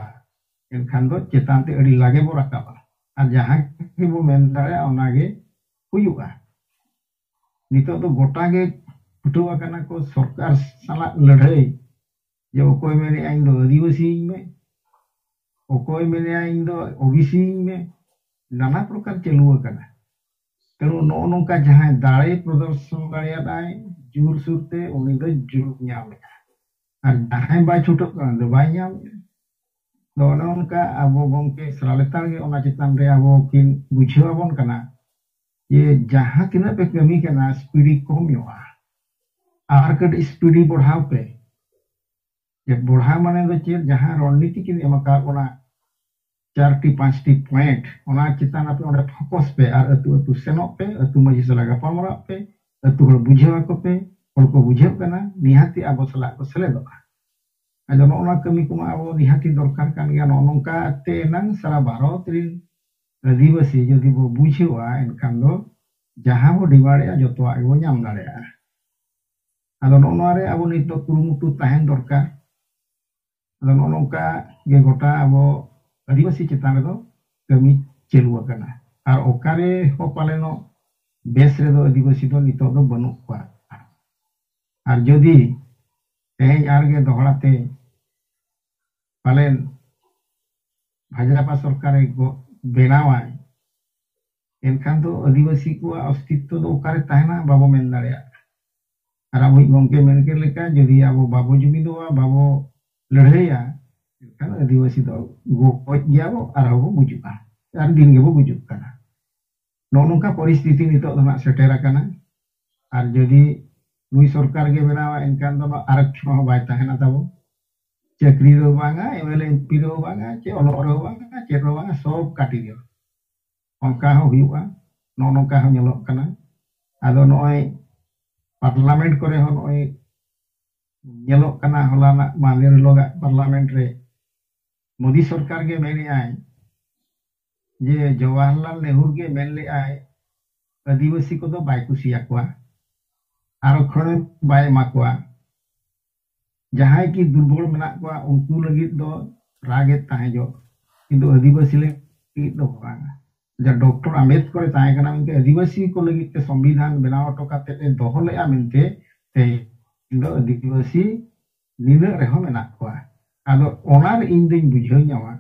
ᱮᱱᱠᱷᱟᱱ ᱫᱚ ᱪᱮᱛᱟᱱ ᱛᱮ ᱟᱹᱰᱤ ᱞᱟᱜᱮ ᱵᱚ ᱨᱟᱠᱟᱵᱼᱟ᱾ ᱟᱨ ᱡᱟᱦᱟᱸ ᱜᱮᱵᱚ ᱢᱮᱱ ᱫᱟᱲᱮᱭᱟᱜᱼᱟ, ᱚᱱᱟᱜᱮ ᱦᱩᱭᱩᱜᱼᱟ᱾ ᱱᱤᱛᱚᱜ ᱫᱚ ᱜᱚᱴᱟ ᱜᱮ ᱪᱷᱩᱴᱟᱹᱣ ᱟᱠᱟᱱᱟ ᱠᱚ ᱥᱚᱨᱠᱟᱨ ᱥᱟᱞᱟᱜ ᱞᱟᱹᱲᱦᱟᱹᱭ, ᱡᱮ ᱚᱠᱚᱭ ᱢᱮᱱᱮᱜᱼᱟ ᱤᱧ ᱫᱚ ᱟᱹᱫᱤᱵᱟᱹᱥᱤᱭᱟᱹᱧ ᱢᱮ, ᱚᱠᱚᱭ ᱢᱮᱱᱮᱜᱼᱟ ᱤᱧ ᱫᱚ ᱳᱵᱤᱥᱤᱭᱟᱹᱧ ᱢᱮ, ᱱᱟᱱᱟ ᱯᱨᱚᱠᱟᱨ ᱪᱟᱹᱞᱩ ᱟᱠᱟᱱᱟ᱾ ᱛᱮᱬᱩ ᱱᱚᱜᱼᱚ ᱱᱚᱝᱠᱟ ᱡᱟᱦᱟᱸᱭ ᱫᱟᱲᱮ ᱯᱨᱚᱫᱚᱨᱥᱚᱱ ᱫᱟᱲᱮᱭᱟᱫᱟᱭ ᱡᱳᱨᱥᱳᱨ ᱛᱮ, ᱩᱱᱤ ᱫᱚ ᱡᱩᱞᱩᱢ ᱧᱟᱢᱮᱜᱼᱟ, ᱟᱨ ᱡᱟᱦᱟᱸᱭ ᱵᱟᱭ ᱪᱷᱩᱴᱟᱹᱜ ᱠᱟᱱᱟ, ᱩᱱᱤ ᱫᱚ ᱵᱟᱭ ᱧᱟᱢᱮᱜᱼᱟ᱾ ᱛᱚ ᱚᱱᱮ ᱚᱱᱠᱟ ᱟᱵᱚ ᱜᱚᱢᱠᱮ ᱥᱟᱞᱟ ᱞᱮᱛᱟᱲ ᱜᱮ ᱚᱱᱟ ᱪᱮᱛᱟᱱ ᱨᱮ ᱟᱵᱚ ᱠᱤᱱ ᱵᱩᱡᱷᱟᱹᱣ ᱟᱵᱚᱱ ᱠᱟᱱᱟ ᱡᱮ ᱡᱟᱦᱟᱸ ᱛᱤᱱᱟᱹᱜ ᱯᱮ ᱠᱟᱹᱢᱤ ᱠᱟᱱᱟ, ᱥᱯᱤᱰ ᱠᱚᱢ ᱧᱚᱜᱼᱟ, ᱟᱨ ᱠᱟᱹᱴᱤᱡ ᱥᱯᱤᱰ ᱵᱚᱲᱦᱟᱣ ᱯᱮ᱾ ᱡᱮ ᱵᱚᱲᱦᱟᱣ ᱢᱟᱱᱮ ᱫᱚ ᱪᱮᱫ? ᱡᱟᱦᱟᱸ ᱨᱚᱱᱱᱤᱛᱤ ᱠᱤᱱ ᱮᱢ ᱟᱠᱟᱫ ᱵᱚᱱᱟ, ᱪᱟᱨᱴᱤ ᱯᱟᱸᱪᱴᱤ ᱯᱚᱭᱮᱱᱴ, ᱚᱱᱟ ᱪᱮᱛᱟᱱ ᱟᱯᱮ ᱚᱸᱰᱮ ᱯᱷᱳᱠᱚᱥ ᱯᱮ ᱟᱨ ᱟᱹᱛᱩ ᱟᱹᱛᱩ ᱥᱮᱱᱚᱜ ᱯᱮ, ᱟᱹᱛᱩ ᱢᱟᱹᱡᱷᱤ ᱥᱟᱞᱟᱜ ᱜᱟᱯᱟᱞᱢᱟᱨᱟᱣ ᱯᱮ, ᱟᱹᱛᱩ ᱦᱚᱲ ᱵᱩᱡᱷᱟᱹᱣ ᱟᱠᱚ ᱯᱮ, ᱦᱚᱲ ᱠᱚ ᱵᱩᱡᱷᱟᱹᱣ ᱠᱟᱱᱟ, ᱱᱤᱦᱟᱹᱛᱤ ᱟᱵᱚ ᱥᱟᱞᱟᱜ ᱠᱚ ᱥᱮᱞᱮᱫᱚᱜᱼᱟ᱾ ᱟᱫᱚ ᱱᱚᱜᱼᱚ ᱱᱚᱣᱟ ᱠᱟᱹᱢᱤ ᱠᱚᱢᱟ ᱟᱵᱚ ᱱᱤᱦᱟᱹᱛᱤ ᱫᱚᱨᱠᱟᱨ ᱠᱟᱱ ᱜᱮᱭᱟ᱾ ᱱᱚᱜᱼᱚ ᱱᱚᱝᱠᱟ ᱛᱮ ᱮᱱᱟᱝ ᱥᱟᱨᱟ ᱵᱷᱟᱨᱚᱛ ᱨᱤᱱ ᱟᱹᱫᱤᱵᱟᱹᱥᱤ ᱡᱩᱫᱤ ᱵᱚ ᱵᱩᱡᱷᱟᱹᱣᱟ, ᱮᱱᱠᱷᱟᱱ ᱫᱚ ᱡᱟᱦᱟᱸ ᱵᱚ ᱰᱤᱢᱟᱱᱰᱮᱜᱼᱟ, ᱡᱚᱛᱚᱣᱟᱜ ᱜᱮᱵᱚ ᱧᱟᱢ ᱫᱟᱲᱮᱭᱟᱜᱼᱟ᱾ ᱟᱫᱚ ᱱᱚᱜᱼᱚ ᱱᱚᱣᱟ ᱨᱮ ᱟᱵᱚ ᱱᱤᱛ ᱫᱚ ᱠᱩᱨᱩᱢᱩᱴᱩ ᱛᱟᱦᱮᱱ ᱫᱚᱨᱠᱟᱨ᱾ ᱟᱫᱚ ᱱᱚᱜᱼᱚ ᱱᱚᱝᱠᱟ ᱜᱮ ᱜᱚᱴᱟ ᱟᱵᱚ ᱟᱹᱫᱤᱵᱟᱹᱥᱤ ᱪᱮᱛᱟᱱ ᱨᱮᱫᱚ ᱠᱟᱹᱢᱤ ᱪᱟᱹᱞᱩ ᱟᱠᱟᱱᱟ᱾ ᱟᱨ ᱚᱠᱟᱨᱮ ᱦᱚᱸ ᱯᱟᱞᱮᱱᱚᱜ ᱵᱮᱥ ᱨᱮᱫᱚ ᱟᱹᱫᱤᱵᱟᱹᱥᱤ ᱫᱚ ᱱᱤᱛᱚᱜ ᱫᱚ ᱵᱟᱹᱱᱩᱜ ᱠᱚᱣᱟ᱾ ᱟᱨ ᱡᱩᱫᱤ ᱛᱮᱦᱮᱧ ᱟᱨᱜᱮ ᱫᱚᱦᱲᱟ ᱛᱮ ᱯᱟᱞᱮᱱ ᱵᱷᱟᱡᱽᱯᱟ ᱥᱚᱨᱠᱟᱨᱮ ᱜᱚ- ᱵᱮᱱᱟᱣᱟᱭ, ᱮᱱᱠᱷᱟᱱ ᱫᱚ ᱟᱹᱫᱤᱵᱟᱹᱥᱤ ᱠᱚᱣᱟᱜ ᱚᱥᱛᱤᱛᱛᱚ ᱫᱚ ᱚᱠᱟᱨᱮ ᱛᱟᱦᱮᱱᱟ, ᱵᱟᱵᱚ ᱢᱮᱱ ᱫᱟᱲᱮᱭᱟᱜᱼᱟ᱾ ᱟᱨ ᱟᱵᱚᱭᱤᱡ ᱜᱚᱢᱠᱮ ᱢᱮᱱ ᱠᱮᱫ ᱞᱮᱠᱟ, ᱡᱩᱫᱤ ᱟᱵᱚ ᱵᱟᱵᱚ ᱡᱩᱢᱤᱫᱚᱜᱼᱟ, ᱵᱟᱵᱚ ᱞᱟᱹᱲᱦᱟᱹᱭᱟ, ᱮᱱᱠᱷᱟᱱ ᱟᱹᱫᱤᱵᱟᱹᱥᱤ ᱫᱚ ᱜᱚᱡ ᱜᱮᱭᱟᱵᱚ, ᱟᱨᱦᱚᱸ ᱵᱚ ᱜᱩᱡᱩᱜᱼᱟ, ᱟᱨ ᱫᱤᱱ ᱜᱮᱵᱚ ᱜᱩᱡᱩᱜ ᱠᱟᱱᱟ᱾ ᱱᱚᱜᱼᱚ ᱱᱚᱝᱠᱟ ᱯᱚᱨᱤᱥᱛᱷᱤᱛᱤ ᱱᱤᱛᱚᱜ ᱫᱚ ᱱᱟᱜ ᱥᱮᱴᱮᱨ ᱟᱠᱟᱱᱟ᱾ ᱟᱨ ᱡᱩᱫᱤ ᱱᱩᱭ ᱥᱚᱨᱠᱟᱨ ᱜᱮ ᱵᱮᱱᱟᱣᱟ, ᱮᱱᱠᱷᱟᱱ ᱫᱚ ᱱᱚᱣᱟ ᱟᱨᱚᱠᱠᱷᱚᱱ ᱦᱚᱸ ᱵᱟᱭ ᱛᱟᱦᱮᱱᱟ ᱛᱟᱵᱚ᱾ ᱪᱟᱹᱠᱨᱤ ᱨᱮᱦᱚᱸ ᱵᱟᱝᱟ, M L A M P ᱨᱮᱦᱚᱸ ᱵᱟᱝᱟ, ᱪᱮ ᱚᱞᱚᱜ ᱨᱮᱦᱚᱸ ᱵᱟᱝᱟ, ᱪᱮᱫ ᱨᱮᱦᱚᱸ ᱵᱟᱝᱟ, ᱥᱚᱵ ᱠᱟᱹᱴᱤ ᱜᱮ᱾ ᱚᱱᱠᱟ ᱦᱚᱸ ᱦᱩᱭᱩᱜᱼᱟ, ᱱᱚᱜᱼᱚ ᱱᱚᱝᱠᱟ ᱦᱚᱸ ᱧᱮᱞᱚᱜ ᱠᱟᱱᱟ᱾ ᱟᱫᱚ ᱱᱚᱜᱼᱚᱭ ᱯᱟᱨᱞᱟᱢᱮᱱᱴ ᱠᱚᱨᱮ ᱦᱚᱸ ᱱᱚᱜᱼᱚᱭ ᱧᱮᱞᱚᱜ ᱠᱟᱱᱟ, ᱦᱚᱞᱟᱱᱟᱜ ᱢᱟᱦᱫᱮᱨ ᱦᱤᱞᱳᱜᱟᱜ ᱯᱟᱨᱞᱟᱢᱮᱱᱴ ᱨᱮ ᱢᱳᱫᱤ ᱥᱚᱨᱠᱟᱨ ᱜᱮ ᱢᱮᱱᱮᱜᱼᱟᱭ ᱡᱮ ᱡᱚᱣᱟᱦᱚᱨᱞᱟᱞ ᱱᱮᱦᱨᱩ ᱜᱮ ᱢᱮᱱ ᱞᱮᱜᱼᱟᱭ, ᱟᱹᱫᱤᱵᱟᱹᱥᱤ ᱠᱚᱫᱚ ᱵᱟᱭ ᱠᱩᱥᱤᱭᱟᱠᱚᱣᱟ, ᱟᱨᱚᱠᱠᱷᱚᱬᱮ ᱵᱟᱭ ᱮᱢᱟ ᱠᱚᱣᱟ᱾ ᱡᱟᱦᱟᱸᱭ ᱠᱤ ᱫᱩᱨᱵᱚᱞ ᱢᱮᱱᱟᱜ ᱠᱚᱣᱟ, ᱩᱱᱠᱩ ᱞᱟᱹᱜᱤᱫ ᱫᱚ ᱨᱟᱜᱮᱫ ᱛᱟᱦᱮᱸ ᱡᱚᱜ, ᱠᱤᱱᱛᱩ ᱟᱹᱫᱤᱵᱟᱹᱥᱤ ᱞᱟᱹᱜᱤᱫ ᱫᱚ ᱵᱟᱝ᱾ ᱡᱟ ᱰᱚᱠᱴᱚᱨ ᱟᱢᱵᱮᱫᱠᱚᱨ ᱮ ᱛᱟᱦᱮᱸ ᱠᱟᱱᱟ ᱢᱮᱱᱛᱮ ᱟᱹᱫᱤᱵᱟᱹᱥᱤ ᱠᱚ ᱞᱟᱹᱜᱤᱫ ᱛᱮ ᱥᱚᱝᱵᱤᱫᱷᱟᱱ ᱵᱮᱱᱟᱣ ᱦᱚᱴᱚ ᱠᱟᱛᱮ ᱮ ᱫᱚᱦᱚ ᱞᱮᱜᱼᱟ ᱢᱮᱱᱛᱮ ᱛᱮᱦᱮᱧ ᱫᱚ ᱟᱹᱫᱤᱵᱟᱹᱥᱤ ᱱᱤᱱᱟᱹᱜ ᱨᱮᱦᱚᱸ ᱢᱮᱱᱟᱜ ᱠᱚᱣᱟ᱾ ᱟᱫᱚ ᱚᱱᱟ ᱨᱮ ᱤᱧ ᱫᱚᱧ ᱵᱩᱡᱷᱟᱹᱣ ᱧᱟᱢᱟ,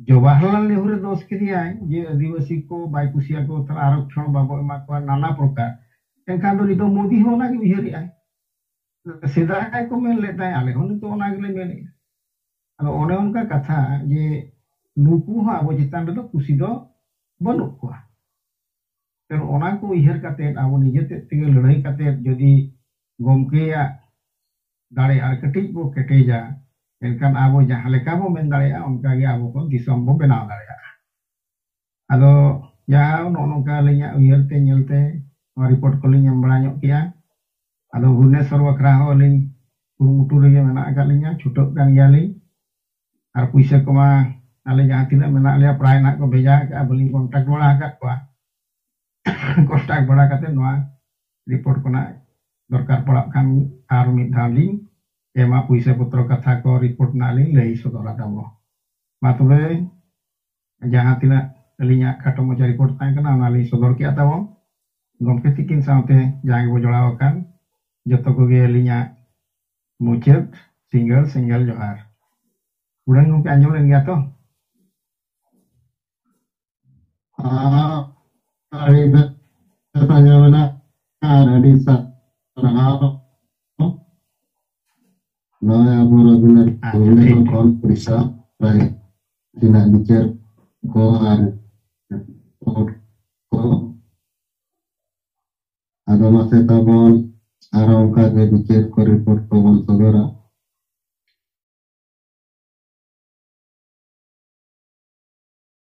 ᱡᱚᱣᱟᱦᱚᱨᱞᱟᱞ ᱱᱮᱦᱨᱩ ᱫᱚᱥ ᱠᱮᱫᱮᱭᱟᱭ ᱡᱮ ᱟᱹᱫᱤᱵᱟᱹᱥᱤ ᱠᱚ ᱵᱟᱭ ᱠᱩᱥᱤᱭᱟᱠᱚ, ᱛᱟᱦᱞᱮ ᱟᱨᱚᱠᱠᱷᱚᱱ ᱵᱟᱵᱚ ᱮᱢᱟ ᱠᱚᱣᱟ, ᱱᱟᱱᱟ ᱯᱨᱚᱠᱟᱨ᱾ ᱮᱱᱠᱷᱟᱱ ᱫᱚ ᱱᱤᱛᱚᱜ ᱢᱳᱫᱤ ᱦᱚᱸ ᱚᱱᱟᱜᱮ ᱩᱭᱦᱟᱹᱨᱮᱜᱼᱟᱭ᱾ ᱥᱮᱫᱟᱭ ᱠᱚ ᱢᱮᱱ ᱞᱮᱫ ᱛᱟᱦᱮᱸ, ᱟᱞᱮ ᱦᱚᱸ ᱱᱤᱛᱚᱜ ᱚᱱᱟ ᱜᱮᱞᱮ ᱢᱮᱱᱮᱜᱼᱟ᱾ ᱟᱫᱚ ᱚᱱᱮ ᱚᱱᱠᱟ ᱠᱟᱛᱷᱟ ᱡᱮ ᱱᱩᱠᱩ ᱦᱚᱸ ᱟᱵᱚ ᱪᱮᱛᱟᱱ ᱨᱮᱫᱚ ᱠᱩᱥᱤ ᱫᱚ ᱵᱟᱹᱱᱩᱜ ᱠᱚᱣᱟ᱾ ᱛᱮ ᱚᱱᱟ ᱠᱚ ᱩᱭᱦᱟᱹᱨ ᱠᱟᱛᱮ ᱟᱵᱚ ᱱᱤᱡᱮ ᱛᱮᱫ ᱛᱮᱜᱮ ᱞᱟᱹᱲᱦᱟᱹᱭ ᱠᱟᱛᱮ ᱡᱩᱫᱤ ᱜᱚᱢᱠᱮᱭᱟᱜ ᱫᱟᱲᱮ ᱟᱨ ᱠᱟᱹᱴᱤᱡ ᱵᱚ ᱠᱮᱴᱮᱡᱟ, ᱮᱱᱠᱷᱟᱱ ᱟᱵᱚ ᱡᱟᱦᱟᱸ ᱞᱮᱠᱟ ᱵᱚ ᱢᱮᱱ ᱫᱟᱲᱮᱭᱟᱜᱼᱟ, ᱚᱱᱠᱟ ᱜᱮ ᱟᱵᱚ ᱵᱚ ᱫᱤᱥᱚᱢ ᱵᱚ ᱵᱮᱱᱟᱣ ᱫᱟᱲᱮᱭᱟᱜᱼᱟ᱾ ᱟᱫᱚ ᱡᱟᱦᱟᱸ ᱱᱚᱜᱼᱚ ᱱᱚᱝᱠᱟ ᱟᱹᱞᱤᱧᱟᱜ ᱩᱭᱦᱟᱹᱨ ᱛᱮ ᱧᱮᱞ ᱛᱮ ᱱᱚᱣᱟ ᱨᱤᱯᱳᱨᱴ ᱠᱚᱞᱤᱧ ᱮᱢ ᱵᱟᱲᱟ ᱧᱚᱜ ᱠᱮᱜᱼᱟ᱾ ᱟᱫᱚ ᱵᱷᱩᱵᱽᱱᱮᱥᱚᱨ ᱵᱟᱠᱷᱨᱟ ᱦᱚᱸ ᱟᱹᱞᱤᱧ ᱠᱩᱨᱩᱢᱩᱴᱩ ᱨᱮᱜᱮ ᱢᱮᱱᱟᱜ ᱟᱠᱟᱫ ᱞᱤᱧᱟ, ᱪᱷᱩᱴᱟᱹᱜ ᱠᱟᱱ ᱜᱮᱭᱟᱞᱤᱧ᱾ ᱟᱨ ᱯᱩᱭᱥᱟᱹ ᱠᱚᱢᱟ ᱟᱞᱮ ᱡᱟᱦᱟᱸ ᱛᱤᱱᱟᱹᱜ ᱢᱮᱱᱟᱜ ᱞᱮᱭᱟ ᱯᱨᱟᱭ ᱱᱟᱜ ᱠᱚ ᱵᱷᱮᱡᱟ ᱟᱠᱟᱫᱼᱟ, ᱵᱟᱹᱞᱤᱧ ᱠᱚᱱᱴᱟᱠᱴ ᱵᱟᱲᱟ ᱟᱠᱟᱫ ᱠᱚᱣᱟ᱾ ᱠᱚᱱᱴᱟᱠᱴ ᱵᱟᱲᱟ ᱠᱟᱛᱮ ᱱᱚᱣᱟ ᱨᱤᱯᱳᱨᱴ ᱠᱚ ᱱᱟᱜ ᱫᱚᱨᱠᱟᱨ ᱯᱟᱲᱟᱜ ᱠᱷᱟᱱ ᱟᱨ ᱢᱤᱫ ᱫᱷᱟᱣ ᱞᱤᱧ ᱮᱢᱟ, ᱯᱩᱭᱥᱟᱹ ᱯᱚᱛᱨᱚ ᱠᱟᱛᱷᱟ ᱠᱚ ᱨᱤᱯᱳᱨᱴ ᱱᱟᱜ ᱞᱤᱧ ᱞᱟᱹᱭ ᱥᱚᱫᱚᱨᱟ ᱛᱟᱵᱚ᱾ ᱢᱟ ᱛᱚᱵᱮ, ᱡᱟᱦᱟᱸ ᱛᱤᱱᱟᱹᱜ ᱟᱹᱞᱤᱧᱟᱜ ᱠᱷᱟᱴᱚ ᱢᱟᱪᱷᱟ ᱨᱤᱯᱳᱨᱴ ᱛᱟᱦᱮᱸ ᱠᱟᱱᱟ, ᱚᱱᱟ ᱞᱤᱧ ᱥᱚᱫᱚᱨ ᱠᱮᱜᱼᱟ ᱛᱟᱵᱚ᱾ ᱜᱚᱢᱠᱮ ᱛᱤᱠᱤᱱ ᱥᱟᱶᱛᱮ ᱡᱟᱦᱟᱸ ᱜᱮᱵᱚ ᱡᱚᱲᱟᱣ ᱟᱠᱟᱱ, ᱡᱚᱛᱚ ᱠᱚᱜᱮ ᱟᱹᱞᱤᱧᱟᱜ ᱢᱩᱪᱟᱹᱫ ᱥᱤᱸᱜᱟᱹᱲ ᱥᱤᱸᱜᱟᱹᱲ ᱡᱚᱦᱟᱨ᱾ ᱩᱰᱷᱟᱹᱱ ᱜᱚᱢᱠᱮ ᱟᱸᱡᱚᱢ ᱞᱮᱱ ᱜᱮᱭᱟ ᱛᱚ? ᱟᱨ ᱟᱹᱰᱤ ᱵᱮᱥ ᱟᱸᱡᱚᱢ ᱮᱱᱟ ᱟᱨ ᱟᱹᱰᱤ ᱥᱟᱨᱦᱟᱣ᱾ ᱱᱚᱜᱼᱚᱭ ᱟᱵᱚ ᱨᱚᱵᱤᱱᱫᱨᱚ ᱟᱪᱪᱷᱟ, ᱨᱚᱵᱤᱱᱫᱨᱚ ᱴᱷᱤᱠ, ᱴᱷᱤᱠ᱾ ᱠᱷᱚᱱ ᱩᱲᱤᱥᱥᱟ ᱨᱮ ᱛᱤᱱᱟᱹᱜ ᱵᱤᱪᱟᱹᱨ ᱠᱚ ᱟᱨ ᱨᱤᱯᱳᱨᱴ ᱠᱚ᱾ ᱟᱫᱚ ᱢᱟᱥᱮ ᱛᱟᱵᱚᱱ ᱟᱨᱦᱚᱸ ᱚᱱᱠᱟ ᱜᱮ ᱵᱤᱪᱟᱹᱨ ᱠᱚ ᱨᱤᱯᱳᱨᱴ ᱠᱚᱵᱚᱱ ᱥᱚᱫᱚᱨᱟ᱾